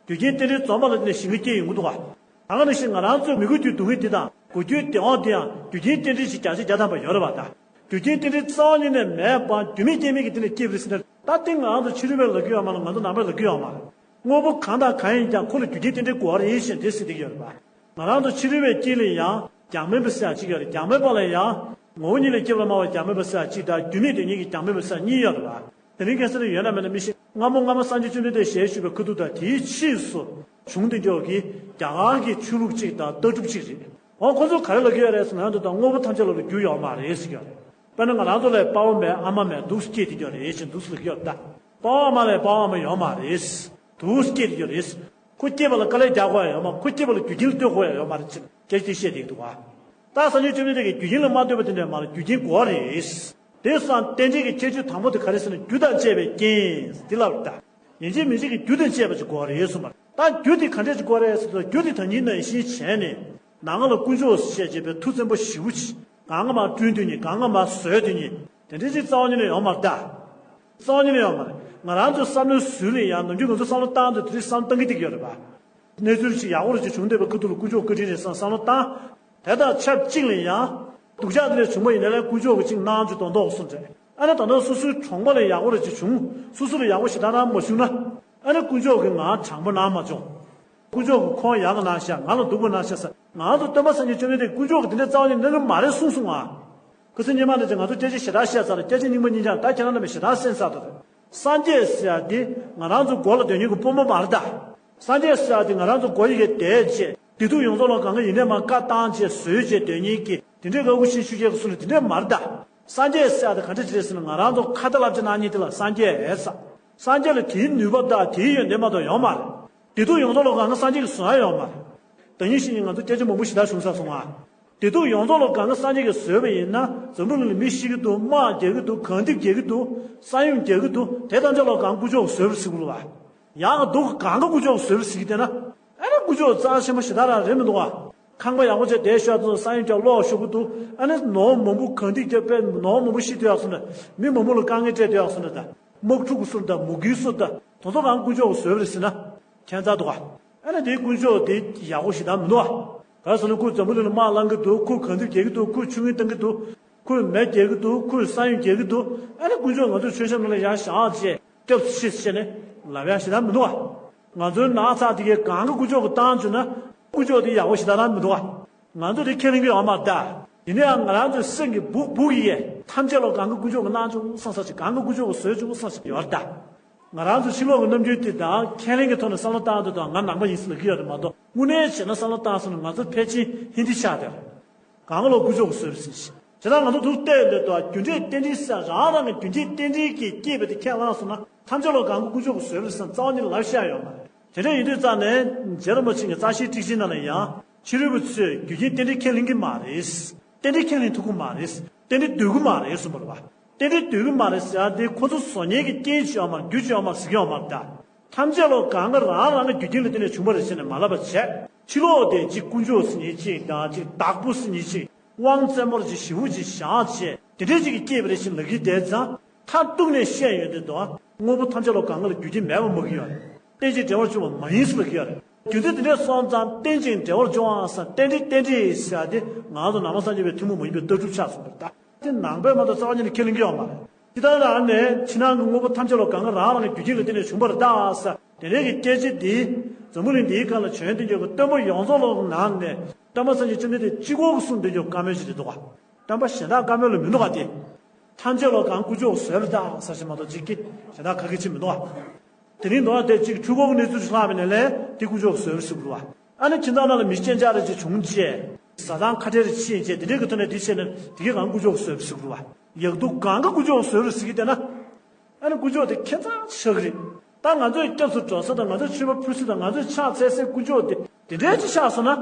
རྒྱུ་རྐྱེན་རྟེན་འབྲེལ་འཛོམས་པ་ལ་བརྟེན་ནས་ཞིང་ཁ་སྐྱེ་ཡོང་གི་འདུག་ག་ད་ག་ནང་བཞིན་ང་རང་ཚོའི་མི་དགོས་རྒྱུའི་སྡུག་བསྔལ་འདི་དང་དགོས་རྒྱུའི་བདེ་བ་འདི་ཡང་རྒྱུ་རྐྱེན་རྟེན་འབྲེལ་ཞིག་བརྒྱ་ཆ་བརྒྱ་ཐམ་པ་ཡོད་རེད་བ་ད། རྒྱུ་རྐྱེན་རྟེན་འབྲེལ་རྩ་བ་ཉིད་ནས་མེད་པ་རྒྱུ་མེད་རྐྱེན་མེད་ཀྱི་སྟེང་ནས་སྐྱེས་པ་རེད་ཟེར་ན་ད་དེ་ང་རང་ཚོ་ཕྱི་རོལ་པས་ལབ་ཀྱི་ཡོད་མ་རེད། ང་ཚོ་ནང་པས་ལབ་ཀྱི་ཡོད་མ་རེད། དངོས་པོ་གང་དང་གང་ཡིན་ཀྱང་ཁོ་ལ་རྒྱུ་རྐྱེན་རྟེན་འབྲེལ་དགོས་པ་རེད་ཞེས་དེ་ཟེར་བསྡད་ཀྱི་ཡོད་རེད་པ། ང་རང་ཚོ་ཕྱི་རོལ་པའི་དཀྱིལ་ལ་ཡང་གྱང་མེད་པ་ཟེར་ཡ་གཅིག་ཡོད་རེད། གྱང་མེད་པ་ལ་ཡང་ངོ་བོ་ཉིད་ལས་སྐྱེས་པ་ལ་སྨྲ་བའི་གྱང་མེད་པ་ཟེར་ཡ་གཅིག་དང་རྒྱུ་མེད་དོན་གཉིས་ཀྱི་གྱང་མེད་པ་ཟེར་ཡ་གཉིས་ཡོད་རེད་པ། དེ་རིང་ཁ་སང་ལ་ཡོད་ན་མེད་ན་མི་ཤེས། སྔ་མོ་སྔ་མ་སངས་རྒྱས་བཅོམ་ལྡན་འདས་ཞལ་བཞུགས་པའི་ཁ་ཐུག་དང་དེའི་ཕྱིས་སུ་བྱུང་བསྡད་ཀྱོག་གི་རྒྱ་གར་གྱི་ཆོས་ལུགས་གཅིག་དང་ལྟ་གྲུབ་གཅིག་རེད། འོ་ཁོ་ཚོ་ག་རེ་ལབ་ཀྱི་ཡོད་རེད་ཟེར་ན་ཡང་དུ་དང་དངོས་པོ་ཐམས་ཅད་ལ་རྒྱུ་ཡོད་མ་རེད་ཟེར་གྱི་ཡོད་རེད། དཔེར་ན་ང་རང་ཚོ་ལ་པ་ཕ་མེད་ཨ་མ་མེད་འདུག་སྐྱེས་བསྡད་ཀྱོག་རེད་ཞེས་འདུག་ལབ་ཀྱི་ཡོད་རེད་ད། པ་ཕ་མ་ལ་པ་ཕ་མ་ཡོད་མ་རེད། འདུག་སྐྱེས་བསྡད་ཀྱོག་རེད། ཁོ་སྐྱེས་པ་ལ་དཀའ་ལས་རྒྱག་དགོས་ཡ་ཡོད་མ་ཁོ་སྐྱེས་པ་ལ་རྒྱུ་རྐྱེན་ལ་ལྟོས་དགོས་ཡ་ཡོད་མ་རེད་ཅེས་སྐད་ཆ་དེ་བཤད་བསྡད་ཀྱི་འདུག་བ། ད་སངས་རྒྱས་བཅོམ་ལྡན་འདས་ཀྱིས་རྒྱུ་རྐྱེན་ལ་མ་ལྟོས་པ་དེ་འདྲ་མ་རེད། རྒྱུ་རྐྱེན་དགོས་རེད། དེ་སང་རྟེན་འབྲེལ་གྱི་ཁྱད་ཆོས་དང་པོ་དེ་ག་རེ་ཟེར་ན་རྒྱུ་དང་བཅས་པའི་རྐྱེན་འདི་ལབ་ད། ཡིན་གཅིག་མིན་གཅིག་གི་རྒྱུ་དང་བཅས་པ་ཅིག་དགོས་རེད་གསུངས་པ། ད་རྒྱུ་དེ་ག་འདྲས་ཅིག་དགོས་རེད་ཟེར་ན་རྒྱུ་དེ་ད་ཉིན་ནང་བཞིན་བྱས་ནས་ནང་ལ་དཀོན་མཆོག་ཞེས་བྱ་བའི་མཐུ་བཙན་པོ་ཞེ་པོ་ཅིག་གང་ག་མ་བསྐྲུན་དུས་ཉིད་གང་ག་མ་བཟོས་དུས་ཉིད་དེ་འདྲས་ཅིག་རྩ་བ་ཉིད་ནས་ཡོང་མ་རེད་ད། རྩ་བ་ཉིད་ནས་ཡོང་མ་རེད། ང་རང་ཚོའི་བསམ་བློའི་ཟུར་ལ་ཡང་ནམ་རྒྱུན་ང་ཚོ་བསམ་བློ་བཏང་དུས་དེ་འདྲས་བསམ་བཏང་གི་བསྡད་ཀྱི་ཡོད་རེད་པ། གནས་ཚུལ་ཅིག་ཡག་པོ་རེ་ཅིག་བྱུང་བསྡད་པའི་ཁ་ཐུག་ལ་དཀོན་མཆོག་བཀའ་དྲིན་རེད་བསམ་བསམ་བློ་བཏང་། དེ་དང་ཆབས་ཅིག་ལ་ཡང་སྡུག་ཅག་དེ་འདྲ་བྱུང་བ་ཡིན་ན་ལས་དཀོན་མཆོག་གིས་ཅིག་གནང་བཅུག་གཏོང་མདོག་གསུངས་རེད། ཨ་ནི་ད་ལྟ་སོ་སོའི་གྲོང་པ་ལ་ཡག་པོ་རེ་ཅིག་བྱུང་། སོ་སོ་ལ་ཡག་པོ་ཞེ་དྲག་རང་མ་བྱུང་ན། ཨ་ནི་དཀོན་མཆོག་གིས་ང་དྲང་པོ་གནང་མ་བྱུང་། དཀོན་མཆོག་གིས་ཁོང་ཡག་ག་གནང་ཤག་ང་ལ་སྡུག་པ་གནང་ཤག་ཟེར་ང་ཚོ་སྟོན་པ་སངས་རྒྱས་བཅོམ་ལྡན་འདས་དཀོན་མཆོག་གིས་དེ་འདྲའི་རྩ་བ་ནས་གནང་གི་མ་རེད་གསུངས་སོང་ང་། ཁ་སང་ཉི་མ་ནས་ཀྱང་ང་ཚོ་སྐད་ཆ་ཞེ་དྲག་བཤད་ཚར། སྐད་ཆ་རྙིང་པ་རྙིང་རྐྱང་ད་ཁྱེད་རང་རྣམ་པས་ཞེ་དྲག་གསན་ཚར་འདུག་སངས་རྒྱས་ཟེར་ཡ་དེ་ང་རང་ཚོ་མགོ་ལ་སྡོད་མཁན་གྱི་དཔོན་པོ་མ་རེད་ད། སངས་རྒྱས་ཟེར་ཡ་དེ་ང་རང་ཚོ་མགོ་ཡི་གེ་བསྡད་བྱས་བདེ་སྡུག་ཡོངས་རྫོགས་ལ་གང་ག་ཡིན་ནས་མ་བཀའ་བཏང་བྱས་བཟོས་བྱས་སྡོད་མཁན་གྱི་དེ་འདྲའི་ཨ་ཁུ་ཆེན་ཞུ་མཁན་གྱི་སུ་ལ་དེ་འདྲས་མ་རེད་ད། སངས་རྒྱས་ཟེར་ཡ་དེ་ག་འདྲ་ཅིག་རེད་ཟེར་ན་ང་རང་ཚོ་ཁ་ཏ་བསླབ་བྱ་གནང་མཁན་དེ་ལ་སངས་རྒྱས་ཟེར། སངས་རྒྱས་ལ་དེའི་ནུས་པ་དང་དེའི་ཡོན་ཏན་མ་གཏོགས་ཡོད་མ་རེད། བདེ་སྡུག་ཡོངས་རྫོགས་ལ་གང་ག་སངས་རྒྱས་ཀྱིས་བཟོ་ཡ་ཡོད་མ་རེད། ད་ཉིན་ཤིག་ཉིན་ང་ཚོ་སྐད་ཆ་མང་པོ་ཞེ་དྲག་བྱུང་ས་སོང་ང་། བདེ་སྡུག་ཡོངས་རྫོགས་ལ་གང་ག་སངས་རྒྱས་ཀྱིས་བཟོས་པ་ཡིན་ན་འཛམ་བུ་གླིང་ལ་མི་ཤི་གི་འདུག་དམག་རྒྱག་གི་འདུག་གངས་འདེབས་རྒྱག་གི་འདུག་ས་ཡོམ་རྒྱག་གི་འདུག་དེ་ཐམས་ཅད་ལ་གང་དཀོན་མཆོག་གིས་བཟོས་པ་རེད་ཟེར་གི་རེད་བ། ཡག་གི་སྡུག་གི་གང་ག་དཀོན་མཆོག་གིས་བཟོས་པ་རེད་ཟེར་གི་བསྡད་ན། ཨ་ནི་དཀོན་མཆོག་རྩ་ཆེན་པོ་ཞེ་དྲག་རང་རེད་མི་འདུག་བ། ཁང་པ་ཡག་པོ་བྱས་བསྡད་ཤག་ཚོ་ས་ཡོམ་རྒྱག་གློག་ཤོར་གི་འདུག་ཨ་ནི་ནོར་མང་པོ་གངས་འདེབས་རྒྱག་པས་ནོར་མང་པོ་ཤི་སྡོད་ཡག་སོང་ན། མི་མང་པོ་ལ་དཀའ་ངལ་སྤྲད་སྡོད་ཡག་སོང་ན་ད། དམག་འཁྲུག་གི་སོང་ད་མུ་གེའི་སོང་ད། དེ་ཚོ་གང་དཀོན་མཆོག་གིས་བཟོས་པ་རེད་ཟེར་ན། ཁྱད་མཚར་འདུག་ག་ཨ་ནི་དེའི་དཀོན་མཆོག་དེ་ཡག་པོ་ཞེ་དྲག་མི་འདུག་ག་ག་རེ་ཟེར་ན་ཁོས་འཛམ་བུ་གླིང་ལ་དམག་བསླང་གི་འདུག་ཁོས་གངས་འདེབས་རྒྱག་གི་འདུག་ཁོས་ཆུ་ངན་བཏང་གི་འདུག་ཁོས་མེ་རྒྱག་གི་འདུག་ཁོས་ས་ཡོམ་རྒྱག་གི་འདུག་ཨ་ནི་དཀོན་མཆོག་ང་ཚོའི་མཆོད་བཤམས་ནང་ལ་ཡར་བཞག་བྱས་སྐྱབས་སུ་མཆི་ཟེར་ནས་ལབ་ཡག་ཞེ་དྲག་མི་འདུག་ག་ང་ཚོའི་ནགས་ཚལ་དེ་གའི་གང་ག་དཀོན་མཆོག་གིས་བཏང་བྱུང་ན་དཀོན་མཆོག་དེ་ཡག་པོ་ཞེ་དྲག་རང་མི་འདུག་ག་ང་ཚོ་དེ་ཁས་ལེན་གྱི་ཡོད་མ་རེད་ད། ཡིན་ན་ཡང་ང་རང་ཚོའི་སེམས་ཀྱི་སྦུག་སྦུག་གི་ཡས་ཐམས་ཅད་ལ་གང་ག་དཀོན་མཆོག་གིས་གནང་བྱུང་བསམ་ས་ཅིག་གང་ག་དཀོན་མཆོག་གིས་བཟོས་བྱུང་བསམ་ས་ཅིག་ཡོད་རེད་ད། ང་རང་ཚོ་ཕྱི་ལོགས་ཀྱི་རྣམ་འགྱུར་དེ་དང་ཁས་ལེན་གྱི་ཐོག་ནས་བསམ་བློ་བཏང་དུས་དང་ང་ནང་པ་ཡིན་ཟེར་ལབ་ཀྱི་ཡོད་རེད་མ་གཏོགས་དངོས་གནས་བྱས་ན་བསམ་བློ་བཏང་སོང་ན་ང་ཚོ་ཕལ་ཆེར་ཧིན་དི་ཆགས་བསྡད་རེད། གང་ག་ལོ་དཀོན་མཆོག་གིས་བཟོས་པ་ཟེར་ཞིང་། བྱས་ཙང་ང་ཚོ་འདུག་བལྟས་འདོད་དོ་རྒྱུ་འབྲས་རྟེན་འབྲེལ་ཟེར་རང་རང་གི་རྒྱུ་འབྲས་རྟེན་འབྲེལ་གྱིས་སྐྱེས་པ་དེ་ཁས་བླངས་སོང་ན་ཐམས་ཅད་ལ་གང་ག་དཀོན་མཆོག་གིས་བཟོས་པ་ཟེར་རྩ་བ་ཉིད་ལ་ལབ་ཤེས་ཡ་ཡོད་མ་རེད། དེ་འདྲ་ཡིན་དུས་ཙང་ནས་རྗེ་རིན་པོ་ཆེ་གི་རྩ་ཤེའི་ཊཱིཀ་ཆེན་ནང་ལ་ཡང་ཕྱི་རོལ་པ་ཚོས་རྒྱུ་རྐྱེན་རྟེན་འབྲེལ་ཁས་ལེན་གྱི་མ་རེད། རྟེན་འབྲེལ་ཁས་ལེན་ཐུབ་ཀྱི་མ་རེད། རྟེན་འབྲེལ་འདོད་ཀྱི་མ་རེད་གསུངས་པ་རེད་བ། རྟེན་འབྲེལ་འདོད་ཀྱི་མ་རེད་ཟེར་ཡ་དེ་ཁོ་ཚོ་བཟོ་མཁན་གྱི་རྐྱེན་ཅིག་ཡོད་མ་རེད། རྒྱུ་ཅིག་ཡོད་མ་རེད་ཟེར་གྱི་ཡོད་མ་རེད་ད། ཐམས་ཅད་ལོ་གང་ག་རང་རང་གི་རྒྱུ་རྐྱེན་ལ་བརྟེན་ནས་བྱུང་བ་རེད་ཟེར་ནས་མ་ལབ་པ་བྱས། ཕྱི་ལོགས་དེ་གཅིག་དཀོན་མཆོག་ཟེར་མཁན་གཅིག་དང་གཅིག་བདག་པོ་ཟེར་མཁན་གཅིག་དབང་བཙན་པོར་གཅིག་ཞེ་པོ་ཅིག་བཞག་བྱས་དེ་འདྲའི་ཅིག་གིས་སྐྱེས་པ་རེད་ཟེར་ལབ་ཀྱི་བསྡད་ཙང་མཐར་གཏུགས་ནས་བཤད་ཡོང་དུས་དོ། དངོས་པོ་ཐམས་ཅད་ལོ་གང་ག་ལ་རྒྱུ་རྐྱེན་མེད་པ་མ་གི་ཡོད་རེད། རྟེན་ཅིང་འབྲེལ་བར་འབྱུང་བ་མ་ཡིན་ཟེར་ལབ་ཀྱི་ཡོད་རེད། རྒྱུ་མཚན་དེ་འདྲས་སོང་ཙང་རྟེན་ཅིང་འབྲེལ་བར་འབྱུང་བ་ཟེར་རྟེན་འབྲེལ་རྟེན་འབྲེལ་ཟེར་ཡ་དེ་ང་ཚོ་ནང་པ་སངས་རྒྱས་པའི་ཐུན་མོང་མ་ཡིན་པའི་ལྟ་གྲུབ་ཆགས་སོང་བ་རེད་ད། དེ་ནང་པས་མ་གཏོགས་རྩ་བ་ཉིད་ནས་ཁས་ལེན་གྱི་ཡོད་མ་རེད། ཇི་ལྟར་ན་ནས་ཕྱི་ནང་གི་དངོས་པོ་ཐམས་ཅད་ལ་གང་ག་རང་རང་གི་རྒྱུ་རྐྱེན་ལ་བརྟེན་ནས་བྱུང་བ་རེད་ད་ཟེར། དེ་འདྲའི་གི་སྐད་ཆ་འདི་འཛམ་བུ་གླིང་འདིའི་སྒང་ལ་བྱོན་དེ་འགྱོ་གི་སྟོན་པ་ཡོངས་རྫོགས་ལོ་ནང་ནས་སྟོན་པ་སངས་རྒྱས་བཅོམ་ལྡན་འདས་གཅིག་པོ་གི་གསུང་དེ་འགྱོ་བཀའ་མོལ་ཞིག་རེད་འདུག་ག། སྟོན་པ་གཞན་དག་བཀའ་མོལ་ལ་མི་འདུག་ག་དེ། ཐམས་ཅད་ལོ་གང་དཀོན་མཆོག་གི་ཟོལ་རེད་ད་ཟེར་ཞིག་མ་གཏོགས་གཅིག་གི་གཞན་དག་ཁ་སྐད་ཆ་མི་འདུག་ག། དེ་རིང་འདུག་ག་དེ་གཅིག་འཁྲུལ་འཁོར་གི་གནས་ཚུལ་ཞིག་ལྷག་པའི་ནས་ལས་དེ་དཀོན་མཆོག་གི་ཟོལ་རེད་ཟེར་དགོས་རེད་བ། ཨ་ནི་ཁྱིམ་ཚང་ནང་ལ་མི་གཅིག་རྐྱང་རེ་ཅིག་བྱུང་རྗེས་བཟའ་ཚང་ཁ་བྲལ་རེ་ཕྱིན་རྗེས་དེ་འདྲའི་གི་ཐོག་ནས་དེ་བྱས་ནས་དེ་གའི་གང་དཀོན་མཆོག་གི་ཟོལ་རེད་ཟེར་དགོས་རེད་བ། ཡག་སྡུག་གང་ག་དཀོན་མཆོག་གི་ཟོལ་རེད་ཟེར་གི་བསྡད་ན། ཨ་ནི་དཀོན་མཆོག་དེ་ཁྱད་མཚར་ཆགས་ཀྱི་རེད། ད་ང་ཚོའི་སྐྱབས་སུ་འགྲོ་ས་དང་ང་ཚོའི་མཆོད་པ་ཕུལ་ས་དང་ང་ཚོའི་ཕྱག་འཚལ་སའི་དཀོན་མཆོག་དེ་དེ་འདྲའི་ཅིག་ཆགས་སོང་ན།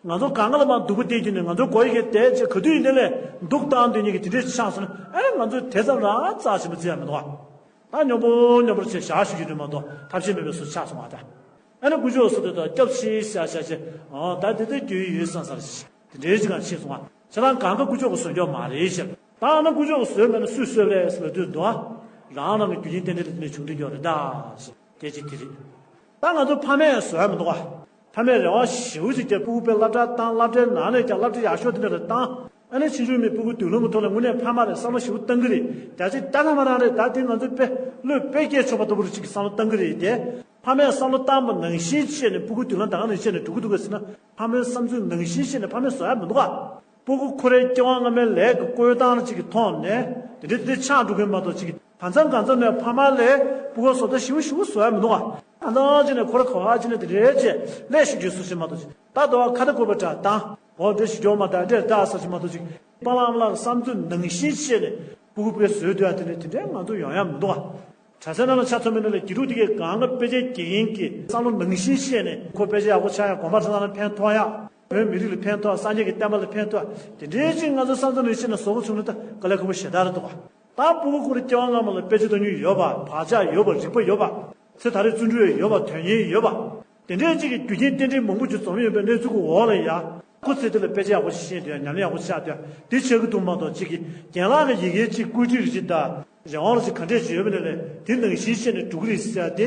ང་ཚོ་གང་ག་ལ་མར་སྡུག་པོ་སྟེར་རྒྱུ་ནས་ང་ཚོའི་སྒོ་ཡི་གེ་དེ་ཅིག་ག་དུས་ཡིན་དེ་ལས་སྡུག་བཏང་འདོད་མཁན་གྱི་དེ་འདྲའི་ཅིག་ཆགས་སོང་ན། ཨ་ནི་ང་ཚོས་དེ་ཙམ་རང་རྩ་ཆེན་པོ་བརྩི་ཡ་མི་འདུག་ག། ད་སྙོམས་པོ་སྙོམས་པོར་བྱས་བཞག་ཞུ་རྒྱུ་དེ་མ་གཏོགས་ཐབས་ཤེས་མེད་པའི་བཟོ་ཆགས་སོང་བ་ད། ཨ་ནི་དཀོན་མཆོག་གསུམ་དེ་དང་སྐྱབས་ཆེ་ཤ་ཤ་ཤེ། ཨོ་ད་དེ་དེ་རྒྱུས་ཡོད་བསམ་ས་རེད། དེ་འདྲའི་ཅིག་གང་ཤེས་སོང་ང་། ཁྱེད་རང་གང་ག་དཀོན་མཆོག་གི་བཟོ་འཇོག་མ་རེད་ཤག། ད་ཨ་ན་དཀོན་མཆོག་གི་བཟོས་མེད་ན་སུས་བཟོས་རེད་ཟེར་བའི་དུས་འདུག་ཨ། རང་རང་གི་རྒྱུ་རྐྱེན་རྟེན་འབྲེལ་ལ་བརྟེན་ནས་བྱུང་དུ་འགྱོ་རེད་ད་ཟེར། སྐད་ཆ་དེ་རེད། ད་ང་ཚོ་ཕ་མས་བཟོ་ཡ་མི་འདུག་ཨ། ཕ་མས་རེ་བ་ཞེ་པོ་ཅིག་བརྒྱབ་སྤུ་གུ་དཔེ་སློབ་གྲྭ་བཏང་སློབ་གྲྭའི་ནང་ནས་ཀྱང་སློབ་གྲྭ་ཡག་ཤོས་དེ་འདྲ་ལ་བཏང་། ཨ་ནི་ཕྱི་འབྱོར་མི་སྤུ་གུ་མདུན་ལམ་གྱི་ཐོག་ལ་དངོས་གནས་ཕ་མ་རེད་བསམ་བློ་ཞེ་པོ་བཏང་གི་རེད། རྒྱ་ཆེ་ད་ཐ་མ་རང་རེད་ད་དེ་ང་ཚོ་དཔེ་བློས་དཔེ་སྐྱེལ་ཆོག་པ་ལྟ་བུ་རུ་ཅིག་གི་བསམ་བློ་བཏང་གི་རེད་དེ། ཕ་མས་བསམ་བློ་བཏང་པ་ནང་བཞིན་བྱས་ནས་སྤུ་གུ་མདུན་ལམ་ད་ག་ནང་བྱས་ནས་འགྲོ་གི་འདུག་ག་ཟེར་ན། ཕ་མའི་བསམ་ཚུལ་ནང་བཞིན་བྱས་ནས་ཕ་མས་བཟོ་ཡ་མི་འདུག་ག། སྤུ་གུ་ཁོ་རའི་སྐྱེ་བ་སྔ་མའི་ལས་ཀྱི་བཀོད་སྟངས་ཅིག་གི་ཐོག་ནས་དེ་འདྲའི་དེ་འདྲའི་ཆགས་འགྲོ་གི་མ་གཏོགས་ཅིག་གི་གང་འཚམ་གང་འཚམ་ནས་ཕ་མ་ལས་སྤུ་གུ་བཟོ་ལྟ་ཞེ་པོ་ཞེ་པོ་བཟོ་ཡ་མི་འདུག་ག། ཨ་འདང་བྱས་ནས་ཁོ་ར་ག་བ་བྱས་ནས་དེ་འདྲའི་བྱས་ལས་ཞིག་རྒྱུ་སུ་ཞིག་མ་གཏོགས་ཅིག་ད་དོ་བ་ཁ་ད་གོ་བ་འདྲ་དང་འོ་འདྲ་ཞིག་འགྱོ་མ་ད་འདྲ་ད་ཟེར་ཞིག་མ་གཏོགས་ཅིག་པ་ལགས་མ་ལགས་བསམ་ཚུལ་ནང་བཞིན་བྱས་ནས་སྤུ་གུ་སྤུ་གུ་བཟོས་སྡོད་ཡ་དེ་འདྲ་དེ་འདྲའི་ང་ཚོ་ཡོང་ཡ་མི་འདུག་ག། གྲྭ་སའི་ནང་ལ་ཆ་མཚོན་པའི་ནང་ལ་དགེ་ཕྲུག་དེ་གས་གང་ག་དཔེ་ཆ་དགེ་རྒན་གྱི་བསམ་བློ་ནང་བཞིན་བཤད་ནས་ཁོ་དཔེ་ཆ་ཡག་པོ་ཆགས་ཡག་དགོན་པ་ཁྲ་ཚང་ལ་ཕན་ཐོགས་ཡག་བོད་མི་རིགས་ལ་ཕན་ཐོགས་སངས་རྒྱས་ཀྱི་བསྟན་པ་ལ་ཕན་ཐོགས་དེ་འདྲའི་ཅིག་ང་ཚོ་བསམ་བློ་ནང་བཞིན་བྱས་ནས་བཟོ་དགོས་བྱུང་ན་ད་དཀའ་ལས་ཁག་པོ་ཞེ་དྲག་རེད་འདུག་ག། ད་སྤུ་གུ་ཁོ་རའི་སྐྱེ་བ་སྔ་མ་ལ་དཔེ་ཆ་གཏོང་རྒྱུ་ཡོད་པ་བག་ཆགས་ཡོད་པ་རིག་པ་ཡོད་པ་ཚེ་ད་རེས་བརྩོན་འགྲུས་ཡོད་པ་དོན་གཉེར་ཡོད་པ། དེ་འདྲའི་གཅིག་གི་རྒྱུ་རྐྱེན་རྟེན་འབྲེལ་མང་པོ་ཅིག་འཛོམས་ཡོད་པའི་གནས་ཚུལ་གྱི་འོག་ལ་ཡ། ཁོ་ཚེ་འདི་ལ་དཔེ་ཆ་ཡག་པོ་ཞིག་ཤེས་འདོད་ཡ་ཉམས་ལེན་ཡག་པོ་ཞིག་ཆགས་འདོད་ཡ་དེ་ཆགས་ཀྱི་འདུག་མ་གཏོགས་གཅིག་གི་རྒན་ལགས་ཀྱི་ཡི་གེ་གཅིག་བཀོད་སྒྲིག་རེ་ཅིག་དང་རང་དབང་རེ་ཅིག་ག་འདྲས་ཅིག་ཡོད་པ་ནས་ལས་དེ་ནང་བཞིན་བཤད་ནས་འགྲོ་གི་རེད་ཟེར་ཡ་དེ།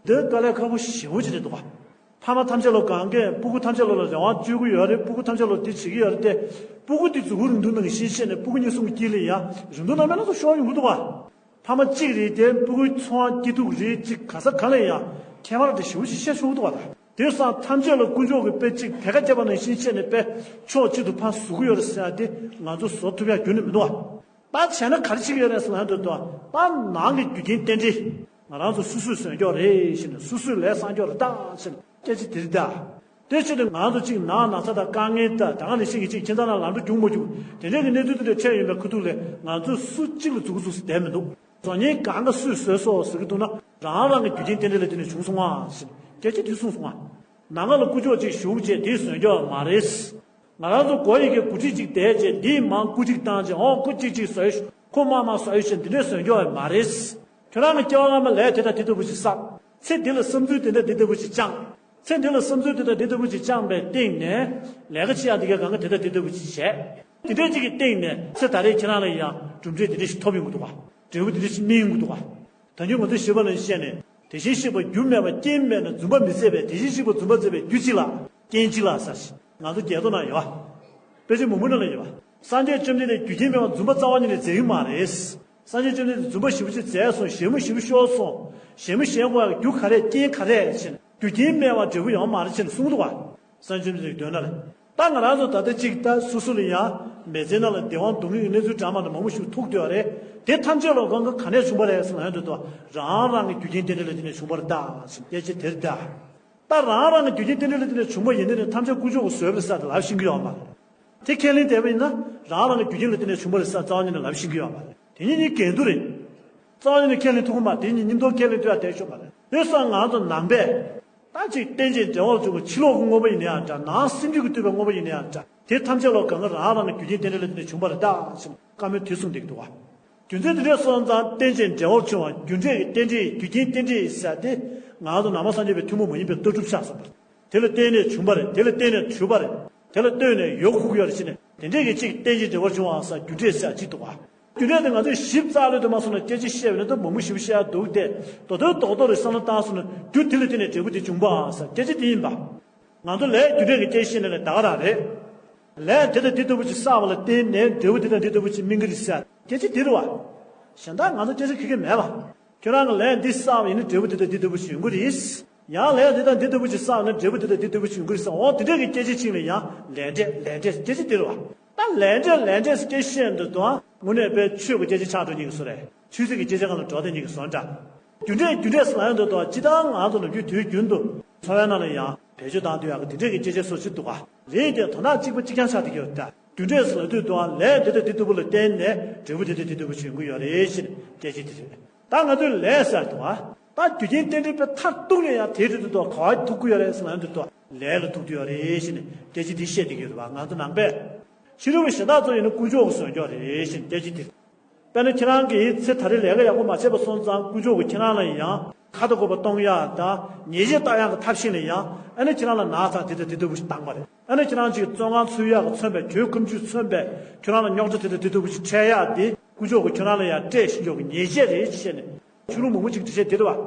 འདི་དཀའ་ལས་ཁག་པོ་ཞེ་པོ་ཅིག་རེད་འདུག་ག། ཕ་མ་ཐམས་ཅད་ལོ་གང་གས་སྤུ་གུ་ཐམས་ཅད་ལོ་ལ་རང་དབང་སྤྱོད་ཀྱི་ཡོད་རེད་སྤུ་གུ་ཐམས་ཅད་ལོ་དེ་བྱེད་ཀྱི་ཡོད་རེད་དེ། སྤུ་གུ་དེ་གཟུགས་པོ་རིང་ཐུང་ནང་བཞིན་བཤད་ནས་སྤུ་གུ་གཉིས་གསུམ་གྱི་དཀྱིལ་ལ་ཡ་རིང་ཐུང་ནང་མེད་ན་ཚོ་ཤོར་ཡོང་གི་འདུག་ག། ཕ་མ་གཅིག་རེད་དེ་སྤུ་གུའི་འཚོ་བ་སྐྱིད་སྡུག་རེད་གཅིག་ག་ས་ག་ལ་ཡང་ཁྱད་པར་དེ་ཞེ་པོ་ཅིག་བཤད་ཆོག་གི་འདུག་བ་ད། དེ་སང་ཐམས་ཅད་ལ་དཀོན་མཆོག་གི་དཔེ་གཅིག་བེ་ཁ་བརྒྱབ་པ་ནང་བཞིན་བཤད་ནས་དཔེ་ཕྱོགས་གཅིག་ཏུ་ཕར་ཟུག་གི་ཡོད་རེད་ཟེར་ཡ་དེ་ང་ཚོ་བཟོ་ཐུབ་ཡ་རྒྱུན་ནས་མི་འདུག་བ། ད་བྱས་ན་ག་རེ་བྱེད་ཀྱི་ཡོད་རེད་ཟེར་ན་འདོད་དོ། ད་ནང་གི་རྒྱུ་རྐྱེན་རྟེན་འབྲེལ་ང་རང་ཚོ་སོ་སོས་བཟོས་འཇོག་རེད་ཞེས་ནས་སོ་སོས་ལས་བསགས་འཇོག་རེད་ད་ཞེས་ནས་སྐད་ཆ་དེ་རེད་ད། དེ་ཕྱིར་དུ་ང་ཚོ་གཅིག་ནང་ན་ཚ་དང་དཀའ་ངལ་དང་ད་ག་ནང་བཞིན་གྱི་གཅིག་ཁྱིམ་ཚང་ནང་ལམ་འགྲོ་རྒྱུག་མ་རྒྱུག་དེ་འདྲའི་གི་གནས་ཚུལ་དེ་འདྲ་འཕྲད་ཡོད་པའི་ཁ་ཐུག་ལས་ང་ཚོ་སུ་གཅིག་ལ་མཛུབ་གུ་བཙུགས་ས་བསྡད་མི་འདུག་བཟོ་མཁན་གང་ག་སུས་བཟོས་སོང་ཟེར་གི་འདུག་ན་རང་རང་གི་རྒྱུ་རྐྱེན་རྟེན་འབྲེལ་ལ་བརྟེན་ནས་བྱུང་སོང་ཨ་ཟེར་སྐད་ཆ་དེ་གསུངས་སོང་ཨ། ནང་ཁ་ལ་ཀུ་ཅོ་གཅིག་ཞུགས་བྱས་དེ་བཟོས་འཇོག་མ་རེད། ང་རང་ཚོ་སྒོ་ཡི་གེ་གོ་སྒྲིག་ཅིག་བསྡད་བྱས་འདིས་མང་སྐུ་གཅིག་བཏང་བྱས་ཨོ་ཁོ་གཅིག་གཅིག་བཟོས་ཁོ་མ་མ་བཟོས་བྱས་འདི་འདྲས་བཟོས་འཇོག་མ་རེད། ཁྱོད་རང་གི་སྐྱེ་བ་སྔ་མ་ལས་དེ་དང་དེ་ལྟ་བུ་ཞིག་བསགས། ཚེ་འདི་ལ་བསམ་ཚུལ་དེ་འདྲ་འདི་ལྟ་བུ་ཞིག་བཅངས། ཚེ་འདི་ལ་བསམ་ཚུལ་དེ་དང་འདི་ལྟ་བུ་ཞིག་བཅངས་པའི་སྟེང་ནས་ལས་ཀ་བྱེད་ཡག་འདི་གའི་གང་ག་དེ་དང་འདི་ལྟ་བུ་ཞིག་བྱས། དེ་འདྲའི་ཅིག་གི་སྟེང་ནས་ཚེ་ད་རེས་ཁྱེད་རང་ལ་ཡང་གྲུབ་འབྲས་དེ་འདྲ་ཞིག་ཐོབ་ཡོང་གི་འདུག་ག། འབྲས་བུ་དེ་འདྲ་ཞིག་སྨིན་ཡོང་གི་འདུག་ག། ད་ཉིད་ང་ཚོས་ཞིབ་པ་ལ་བཤད་ནས་དེ་བཞིན་གཤེགས་པ་རྒྱུ་མེད་པ་རྐྱེན་མེད་ན་རྫུན་པ་མི་མཛད་པས་དེ་བཞིན་གཤེགས་པ་རྫུན་པ་མཛད་པའི་རྒྱུ་གཅིག་ལ་རྐྱེན་གཅིག་ལ་ཟེར་ཞིང་ང་ཚོ་རྒྱལ་ཐོ་ན་ཡོད་པ། དཔེ་ཆ་མང་པོ་ནང་ལ་ཡོད་པ། སངས་རྒྱས་བཅོམ་ལྡན་འདས་རྒྱུ་རྐྱེན་མེད་པར་རྫུན་པ་རྩ་བ་ཉིད་ནས་མཛད་ཀྱི་མ་རེད། སངས་རྒྱས་བཅོམ་ལྡན་འདས་རྫུན་པ་ཞེ་པོ་ཅིག་མཛད་སོང་ཞེ་མོ་ཞེ་པོ་ཤོར་སོང་། ཞེ་མོ་ཞེ་དགོས་ཡག་རྒྱུ་ག་རེ་རྐྱེན་ག་རེ་ཕྱིན་རྒྱུ་རྐྱེན་མེད་པར་འབྲས་བུ་ཡོང་མ་རེད་ཕྱིན་གསུངས་འདུག་བ། སངས་རྒྱས་བཅོམ་ལྡན་འདས་ཀྱི་དོན་ན་ལ། ད་ང་རང་ཚོ་ད་ལྟ་གཅིག་ད་སོ་སོ་ལ་ཡང་མི་ཚེ་ནང་ལ་བདེ་བ་སྡུག་བསྔལ་གྱི་གནས་ཚུལ་འདྲ་མི་འདྲ་མང་པོ་ཞིག་ཐུག་བསྡད་པ་རེད། དེ་ཐམས་ཅད་ལ་གང་ག་ག་ནས་བྱུང་བ་རེད་ཟེར་ན་ཡང་འདོད་དོ། རང་རང་གི་རྒྱུ་རྐྱེན་རྟེན་འབྲེལ་ལ་བརྟེན་ནས་བྱུང་བ་རེད་ད་ཟེར་སྐད་ཆ་དེ་རེད་ད། ད་རང་རང་གི་རྒྱུ་རྐྱེན་རྟེན་འབྲེལ་ལ་བརྟེན་ནས་བྱུང་བ་ཡིན་ནའི་ཐམས་ཅད་དཀོན་མཆོག་གི་བཟོས་པ་རེད་ཟེར་ཏེ་ལབ་ཤེས་ཀྱི་ཡོད་མ་རེད། དེ་ཁས་ལེན་བསྡད་པ་ཡིན་ན་རང་རང་གི་རྒྱུ་རྐྱེན་ལ་བརྟེན་ནས་བྱུང་བ་རེད་ཟེར་རྩ་བ་ཉིད་ནས་ལབ་ཤེས་ཀྱི་ཡོད་མ་རེད། དེ་གཉིས་གཉིས་འགལ་འདུ་རེད། རྩ་བ་ཉིད་ནས་ཁས་ལེན་ཐུབ་ཀྱི་མ་རེད། དེ་གཉིས་མཉམ་དུ་ཁས་ལེན་ཐུབ་ཡ་བསྡད་ཆོག་མ་རེད། དེ་སང་ང་ཚོ་ནང་པས། ད་ཅིག་རྟེན་ཅིང་འབྲེལ་བར་འབྱུང་བའི་ཕྱི་ལོགས་ཀྱི་དངོས་པོ་ཡིན་ན་ཡང་འདྲ་ནང་སེམས་རྒྱུད་ཀྱིས་བཏུས་པའི་དངོས་པོ་ཡིན་ན་ཡང་འདྲ་དེ་ཐམས་ཅད་ལ་གང་ག་རང་རང་གི་རྒྱུ་རྐྱེན་རྟེན་འབྲེལ་ལ་བརྟེན་ནས་བྱུང་བ་རེད་ད་ཞེས་བཀའ་མོལ་དེ་གསུངས་བསྡད་ཀྱི་འདུག་བ། རྒྱུ་མཚན་དེ་འདྲའི་སོང་ཙང་རྟེན་ཅིང་འབྲེལ་བར་འབྱུང་བ་རྒྱུ་འབྲས་ཀྱི་རྟེན་འབྲེལ་རྒྱུ་རྐྱེན་རྟེན་འབྲེལ་ཟེར་ཏེ་ང་ཚོ་ནང་པ་སངས་རྒྱས་པའི་ཐུན་མོང་མ་ཡིན་པའི་ལྟ་གྲུབ་ཆགས་སོང་བ། དེ་ལ་བརྟེན་ནས་བྱུང་བ་རེད། དེ་ལ་བརྟེན་ནས་གྲུབ་པ་རེད། དེ་ལ་ལྟོས་ནས་ཡོད་དགོས་ཀྱི་ཡོད་རེད་ཟེར་ནས་དེ་འདྲས་ཀྱི་གཅིག་རྟེན་ཅིང་འབྲེལ་བར་འབྱུང་བའང་ཟེར་རྒྱུ་འབྲས་ཟེར་གཅིག་འདུག་བ། རྒྱུ་འབྲས་དེ་ང་ཚོས་ཞིབ་ཚགས་ལོས་དུ་མ་སོང་ན་སྐད་ཆ་བཤད་པ་ནི་ད་མང་པོ་ཞིབ་བཤད་ཡ་འདུག་སྟེ་རྡོག་རྡོག་རྡོག་རྡོག་རེ་བསམ་བློ་བཏང་སོང་ན་རྒྱུ་དེ་ལ་བརྟེན་ནས་འབྲས་བུ་དེ་འབྱུང་བའང་ཟེར་སྐད་ཆ་དེ་ཡིན་པ། ང་ཚོ་ལས་རྒྱུ་འབྲས་ཀྱི་སྐད་བཤད་ནས་ལས་ད་ག་རང་རེད། ལས་དེ་དང་དེ་ལྟ་བུ་ཅིག་བསགས་པ་ལ་བརྟེན་ནས་འབྲས་བུ་དེ་དང་དེ་ལྟ་བུ་ཅིག་སྨིན་གྱི་རེད་ཟེར་སྐད་ཆ་དེ་རེད་བ། གཞན་དག་ང་ཚོ་སྐད་ཆ་ཁེ་ཁེ་མེད་པ། ཁྱོད་རང་གི་ལས་འདི་བསགས་པ་ཡིན་ན་འབྲས་བུ་འདི་དང་འདི་ལྟ་བུ་ཞིག་ཡོང་གི་རེད། ཡང་ལས་འདི་དང་འདི་ལྟ་བུ་ཞིག་བསགས་ན་འབྲས་བུ་འདི་དང་འདི་ལྟ་བུ་ཞིག་ཡོང་གི་རེད་ཟེར། འོ་དེ་འདྲས་ཀྱི་སྐད་ཆ་གཅིག་ལ་ཡང་ལས་འབྲས་ལས་འབྲས་སྐད་ཆ་འདི་རེད་བ། ད་ལས་འབྲས་ལས་འབྲས་སྐད་ཆ་བཤད་འདུག་དང་དངོས་གནས་དཔེ་ཆོས་ཀྱི་སྐད་ཆ་ཆགས་འགྲོ་ཉེན་གྱི་བཟོ་རེད། ཆོས་ཚིག་གི་སྐད་ཆ་སྒང་ལ་འགྲོ་བསྡད་ཉེན་གྱི་བཟོ་འདྲ། རྒྱུ་འབྲས་རྒྱུ་འབྲས་ཟེར་ལབ་ཡོང་དུས་དང་སྤྱིར་བཏང་ང་ཚོ་ནམ་རྒྱུན་དུས་རྒྱུན་དུ་འཚོ་བའི་ནང་ལ་ཡང་བེད་སྤྱོད་བཏང་དུས་ཡག་གི་དེ་འདྲས་ཀྱི་སྐད་ཆ་སོགས་ཅིག་འདུག་ག་ལས་དེ་དོན་དག་གཅིག་པ་གཅིག་རྐྱང་ཆགས་བསྡད་ཀྱི་ཡོད་ད། རྒྱུ་འབྲས་ཟེར་ལབ་དུས་དང་ལས་འདི་དང་འདི་ལྟ་བུ་ལ་བརྟེན་ནས་འབྲས་བུ་འདི་དང་འདི་ལྟ་བུ་ཞིག་ཡོང་གི་ཡོད་རེད་ཞེས་སྐད་ཆ་དེ་རེད། ད་ང་ཚོས་ལས་ཟེར་དུས་ད་རྒྱུ་རྐྱེན་རྟེན་འབྲེལ་དཔེ་མཐར་གཏུགས་ནས་ཡང་དེའི་རིགས་དེ་དག་ག་བ་ཐུག་གི་ཡོད་རེད་ཟེར་ན་དེ་དག་ལས་ལ་ཐུག་གི་ཡོད་རེད་ཞེས་ནས་སྐད་ཆ་འདི་བཤད་བསྡད་ཀྱི་ཡོད་རེད་བ། ང་ཚོ་ནང་པས་ཕྱི་རོལ་པའི་གཞན་དག་ཚོ་ཡིན་ན་དཀོན་མཆོག་གིས་བཟོས་ཀྱི་ཡོད་རེད་ཞེས་ནས་སྐད་ཆ་འདི། དཔེར་ན་ཁྱེད་རང་གིས་ཚེ་ད་རེས་ལས་ཀ་ཡག་པོ་མ་བྱས་པ་སོང་ཙང་དཀོན་མཆོག་གིས་ཁྱེད་རང་ལ་ཡང་ཁ་དང་ལྐོག་པ་གཏོང་ཡག་དང་ཉེས་ཆད་བཏང་ཡག་གི་ཐབས་ཤེས་ལ་ཡང་ཨ་ནི་ཁྱེད་རང་ལ་ན་ཚ་དེ་དང་དེ་ལྟ་བུ་ཞིག་བཏང་པ་རེད། ཨ་ནི་ཁྱེད་རང་ཅིག་བཙོན་ཁང་ཚུད་ཡག་གི་མཚོན་པའི་གྱོད་ཁ་མཆུ་མཚོན་པའི་ཁྱེད་རང་ལ་རྙོག་དྲ་དེ་དང་དེ་ལྟ་བུ་ཞིག་འཕྲད་ཡག་དེ་དཀོན་མཆོག་གིས་ཁྱེད་རང་ལ་ཡང་སྤྲད་བཞིན་འཇོག་གི་ཉེས་ཆད་རེད་ཅེས་བཤད་ནས་ཆོས་ལུགས་མང་པོ་ཅིག་འགྲེལ་བཤད་དེ་རེད་བ།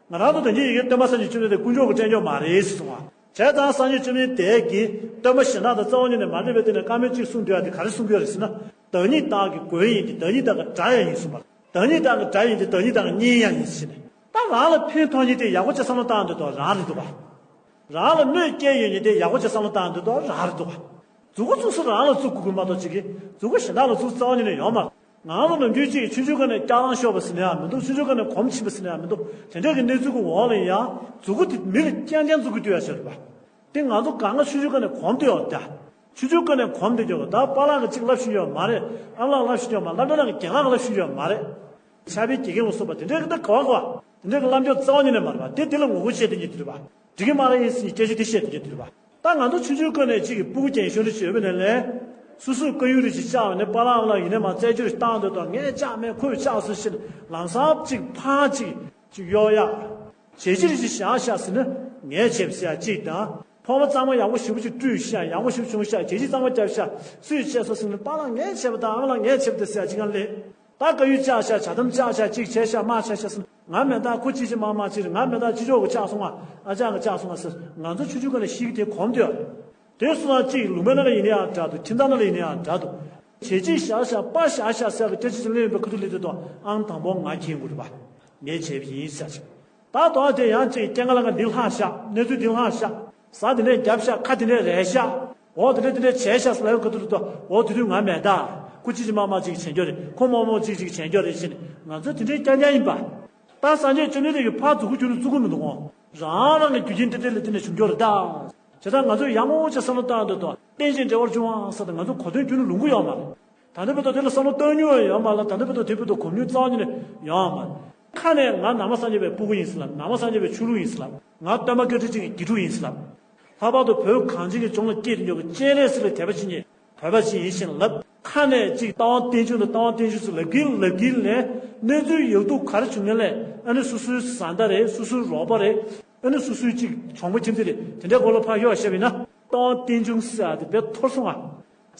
ང་རང་ཚོ་ད་གིན་ཡི་གེ་སྟོན་པ་སངས་རྒྱས་བཅོམ་ལྡན་འདས་དཀོན་མཆོག་གིས་སྤྲད་འཇོག་མ་རེད་ཟེར་སོང་བ། བྱས་ཙང་སངས་རྒྱས་བཅོམ་ལྡན་འདས་ཀྱིས་སྟོན་པ་གཞན་དག་དང་རྩ་བ་ཉིད་ནས་མ་འདྲེས་པའི་སྟེང་ནས་བཀའ་མོལ་གཅིག་གསུང་སྡོད་ཡག་དེ་ག་རེ་གསུང་གི་ཡོད་རེད་ཟེར་ན། བདག་ཉིད་བདག་གི་མགོན་ཡིན་ཏེ་བདག་ཉིད་བདག་གི་དགྲ་ཡང་ཡིན་གསུངས་པ། བདག་ཉིད་བདག་གི་དགྲ་ཡིན་ཏེ་བདག་ཉིད་བདག་གི་གཉེན་ཡང་ཡིན་ཟེར་ནས། ད་རང་ལ་ཕན་ཐོགས་མཁན་དེ་ཡག་པོ་བྱས་བསམ་བློ་བཏང་འདོད་དོ་རང་རེད་འདུག་བ། རང་ལ་གནོད་སྐྱེལ་ཡོད་མཁན་དེ་ཡག་པོ་བྱས་བསམ་བློ་བཏང་འདོད་དོ་རང་རེད་འདུག་བ། མཛུབ་གུ་བཙུགས་ས་རང་ལ་བཙུགས་དགོས་ཀྱི་མ་གཏོགས་ཅིག་གིས་མཛུབ་གུ་གཞན་དག་ལ་བཙུགས་རྩ་བ་ཉིད་ནས་ཡོད་མ་རེད། ང་ཚོ་ནམ་རྒྱུན་ཅིག་ཆུང་ཆུང་སྒང་ནས་སྐྱག་ལང་ཤོར་བ་ཟེར་ན་ཡང་མི་འདུག་ཆུང་ཆུང་སྒང་ནས་གོམས་ཕྱིན་པ་ཟེར་ན་ཡང་མི་འདུག་དེ་འདྲ་གི་གནས་ཚུལ་གྱི་འོག་ལ་ཡང་མཛུབ་གུ་དེ་མི་ལ་རྐྱང་རྐྱང་བཙུགས་ཀྱི་སྡོད་ཡག་ཆགས་རེད་པ། དེ་ང་ཚོ་གང་ག་ཆུང་ཆུང་སྒང་ནས་གོམས་བསྡད་ཡོད་ད། ཆུང་ཆུང་སྒང་ནས་གོམས་བསྡད་ཀྱི་ཡོད་ད། པཱ་ལགས་ཀྱིས་གཅིག་ལབ་ཤེས་ཀྱི་ཡོད་མ་རེད། ཨ་མ་ལགས་ལབ་ཤེས་ཀྱི་ཡོད་མ་རེད། སློབ་གྲྭ་ནང་གི་རྒན་ལགས་ལབ་ཤེས་ཀྱི་ཡོད་མ་རེད། ཕྱག་དཔེ་དགེ་རྒན་ལ་སོགས་པ་དེ་འདྲའི་གི་ད་ག་བ་ག་བ་དེ་འདྲའི་གི་ལབ་རྒྱུ་རྩ་བ་ཉིད་ནས་མ་རེད་པ། དེ་དེ་ལ་ངོ་རྒོལ་བྱས་བསྡད་ཀྱི་དེ་རེད་པ། འགྲིག་གི་མ་རེད་ཡིན་ཟེར་ནས་སྐད་ཆ་དེ་བཤད་བསྡད་ཀྱི་དེ་རེད་པ། ད་ང་ཚོ་ཆུང་ཆུང་སྒང་ནས་གཅིག་གི་སྤུ་གུ་རྒན་གཞོན་རེ་བྱས་པ་ནས་ལས། སོ་སོས་དཀར་ཡོལ་རེ་ཞིག་བཅག་ནས་པཱ་ལགས་ལ་ཡིན་ནས་མ་རྩད་གཅོད་བཏང་འདོད་དང་ངས་བཅག་མེད་ཁོས་བཅག་ཟེར་ཞིག་ལམ་སང་གཅིག་ཕར་གཅིག་གཅིག་གཡོག་ཡག་བྱས་རྗེས་རེ་ཞིག་བཞག་ཤག་ཟེར་ན་ངས་བྱས་པ་ཟེར་ཡག་གཅིག་དང་། ཕོར་པ་གཙང་མ་ཡག་པོ་ཞེ་པོ་ཅིག་བཀྲུས་ཤག་ཡག་པོ་ཞེ་པོ་བྱུང་ཤག་བྱས་རྗེས་གཙང་མ་བརྒྱབ་ཤག་སུས་བྱས་སོང་ཟེར་ན་པཱ་ལགས་ངས་བྱས་པ་དང་ཨ་མ་ལགས་ངས་བྱས་པ་དང་ཟེར་ཡག་གཅིག་གང་ལས། ད་དཀར་ཡོལ་བཅག་ཤག་ཇ་དམ་བཅག་ཤག་གཅིག་བྱས་ཤག་དམག་ཆགས་ཤག་ཟེར་ན་ང་མེད་ད་ཁོ་གཅིག་གཅིག་དམག་དམག་གཅིག་རེད། ང་མེད་ད་ཅི་ལྕོགས་གིས་བཅག་སོང་ང་ཨ་ཅག་གིས་བཅག་སོང་ང་ཟེར། ང་ཚོ་ཆུང་ཆུང་སྒང་ནས་ཤེས་ཀྱི་དེ་གོམས་བསྡད་ཡོད་རེད། དེ་སོང་ཙང་གཅིག་ལུང་པའི་ནང་ལ་ཡིན་ན་ཡང་འདྲ་འདུག་ཁྱིམ་ཚང་ནང་ལ་ཡིན་ན་ཡང་འདྲ་འདུག་བྱས་རྗེས་བཞག་ཤག་པར་བཞག་ཤག་ཟེར་བའི་སྐད་ཆ་ཅིག་གླེང་ཡོང་པའི་ཁ་ཐུག་ལ་དེ་དང་ཨང་དང་པོ་ང་འཁྱེར་དགོས་རེད་པ། ངས་བྱས་པ་ཡིན་ཟེར་ཅིག་ད་དོག་དེ་ཡང་ཅིག་སྐྱེ་ངལ་ལ་འདི་ལྷག་ཤག་གནས་ཚུལ་འདི་ལྷག་ཤག་ཟ་དེ་འདྲས་བརྒྱབ་ཤག་ཁ་དེ་འདྲས་རལ་ཤག་འོ་དེ་འདྲས་དེ་འདྲས་བྱས་ཤག་ཟེར་ལབ་ཡོང་གི་འདུག་འོ་དེ་དུས་ང་མེད་ད། ཁོ་ཅིག་ཅིག་མ་མ་ཅིག་བྱེད་རྒྱུ་རེད། ཁོ་མོ་མོ་ཅིག་ཅིག་བྱེད་རྒྱུ་རེད་ཟེར་ནས་ང་ཚོ་དེ་འདྲས་རྐྱང་རྐྱང་ཡིན་པ། ད་སངས་རྒྱས་བཅོམ་ལྡན་འདས་ཀྱིས་ཕར་མཛུབ་གུ་བསྒྱུར་ནས་བཙུགས་ཀྱི་མི་འདུག་གོ་རང་རང་གི་རྒྱུ་རྐྱེན་འདི་འདྲས་ལ་བརྟེན་ནས་བྱུང་རྒྱུ་རེད་ད། བྱས་ཙང་ང་ཚོས་ཡག་མོ་ཅིག་བསམ་བློ་བཏང་འདོད་དོ་རྟེན་ཅིང་འབྲེལ་བར་འབྱུང་བ་ཟེར་ཏེ་ང་ཚོ་གོ་དོན་ཁྱོན་ནས་ལོང་གི་ཡོད་མ་རེད། ད་ལྟ་བར་དུ་དེ་ལ་བསམ་བློ་བཏང་མྱོང་ཡང་ཡོད་མ་རེད། ད་ལྟ་བར་དུ་དེ་བར་དུ་གོ་མྱོང་རྩ་བ་ཉིད་ནས་ཡོད་མ་རེད། ཁ་ནས་ང་ནང་པ་སངས་རྒྱས་པའི་སྤུ་གུ་ཡིན་ཟེར་ལབ། ནང་པ་སངས་རྒྱས་པའི་ཆོས་ལུགས་ཡིན་ཟེར་ལབ། ང་སྟོན་པ་བཀའ་དྲིན་ཅན་གྱི་དགེ་ཕྲུག་ཡིན་ཟེར་ལབ། ལྷག་པར་དུ་བོད་གངས་ཅན་གྱི་ལྗོངས་ལ་སྐྱེས་ཏེ་འབྱོར་བའི་སྤྱན་རས་གཟིགས་ལ་དད་པ་བྱེད་མཁན་བོད་པ་ཅིག་ཡིན་ཞེས་ལབ། ཁ་ནས་ཅིག་རྟ་དབང་བསྟན་འགྱུར་དང་རྟ་དབང་བསྟན་འགྱུར་ཟེར་ལབ་ཀྱིན་ལབ་ཀྱིན་ལས་གནས་ཚུལ་ཡག་སྡུག་ག་རེ་བྱུང་མིན་ལས་ཨ་ནི་སོ་སོའི་བཟའ་ཟླ་རེད། སོ་སོའི་རོགས་པ་རེད། ཨ་ནི་སོ་སོའི་ཅིག་གྱོང་པོ་ཁྱིམ་མཚེས་རེད། དེ་འདྲའི་སྐོར་ལ་ཕར་གཡོག་བཤད་པ་ཡིན་ན་རྟ་དབང་བསྟན་འགྱུར་ཟེར་ཡག་དེ་དཔེ་འཐོར་སོང་ང་།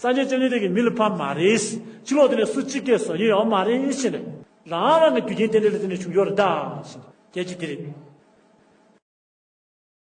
སངས་རྒྱས་བཅོམ་ལྡན་འདས་ཀྱི་མིང་ལ་ཕར་མ་རེད། ཕྱི་ལོགས་དེ་ནས་སུ་གཅིག་སྐད་བཟོ་མཁན་ཡོད་མ་རེད་ཟེར་ནས། རང་རང་གི་རྒྱུ་རྐྱེན་རྟེན་འབྲེལ་ལ་བརྟེན་ནས་བྱུང་ཡོད་རེད་ད་ཟེར་ནས་སྐད་ཆ་དེ་རེད།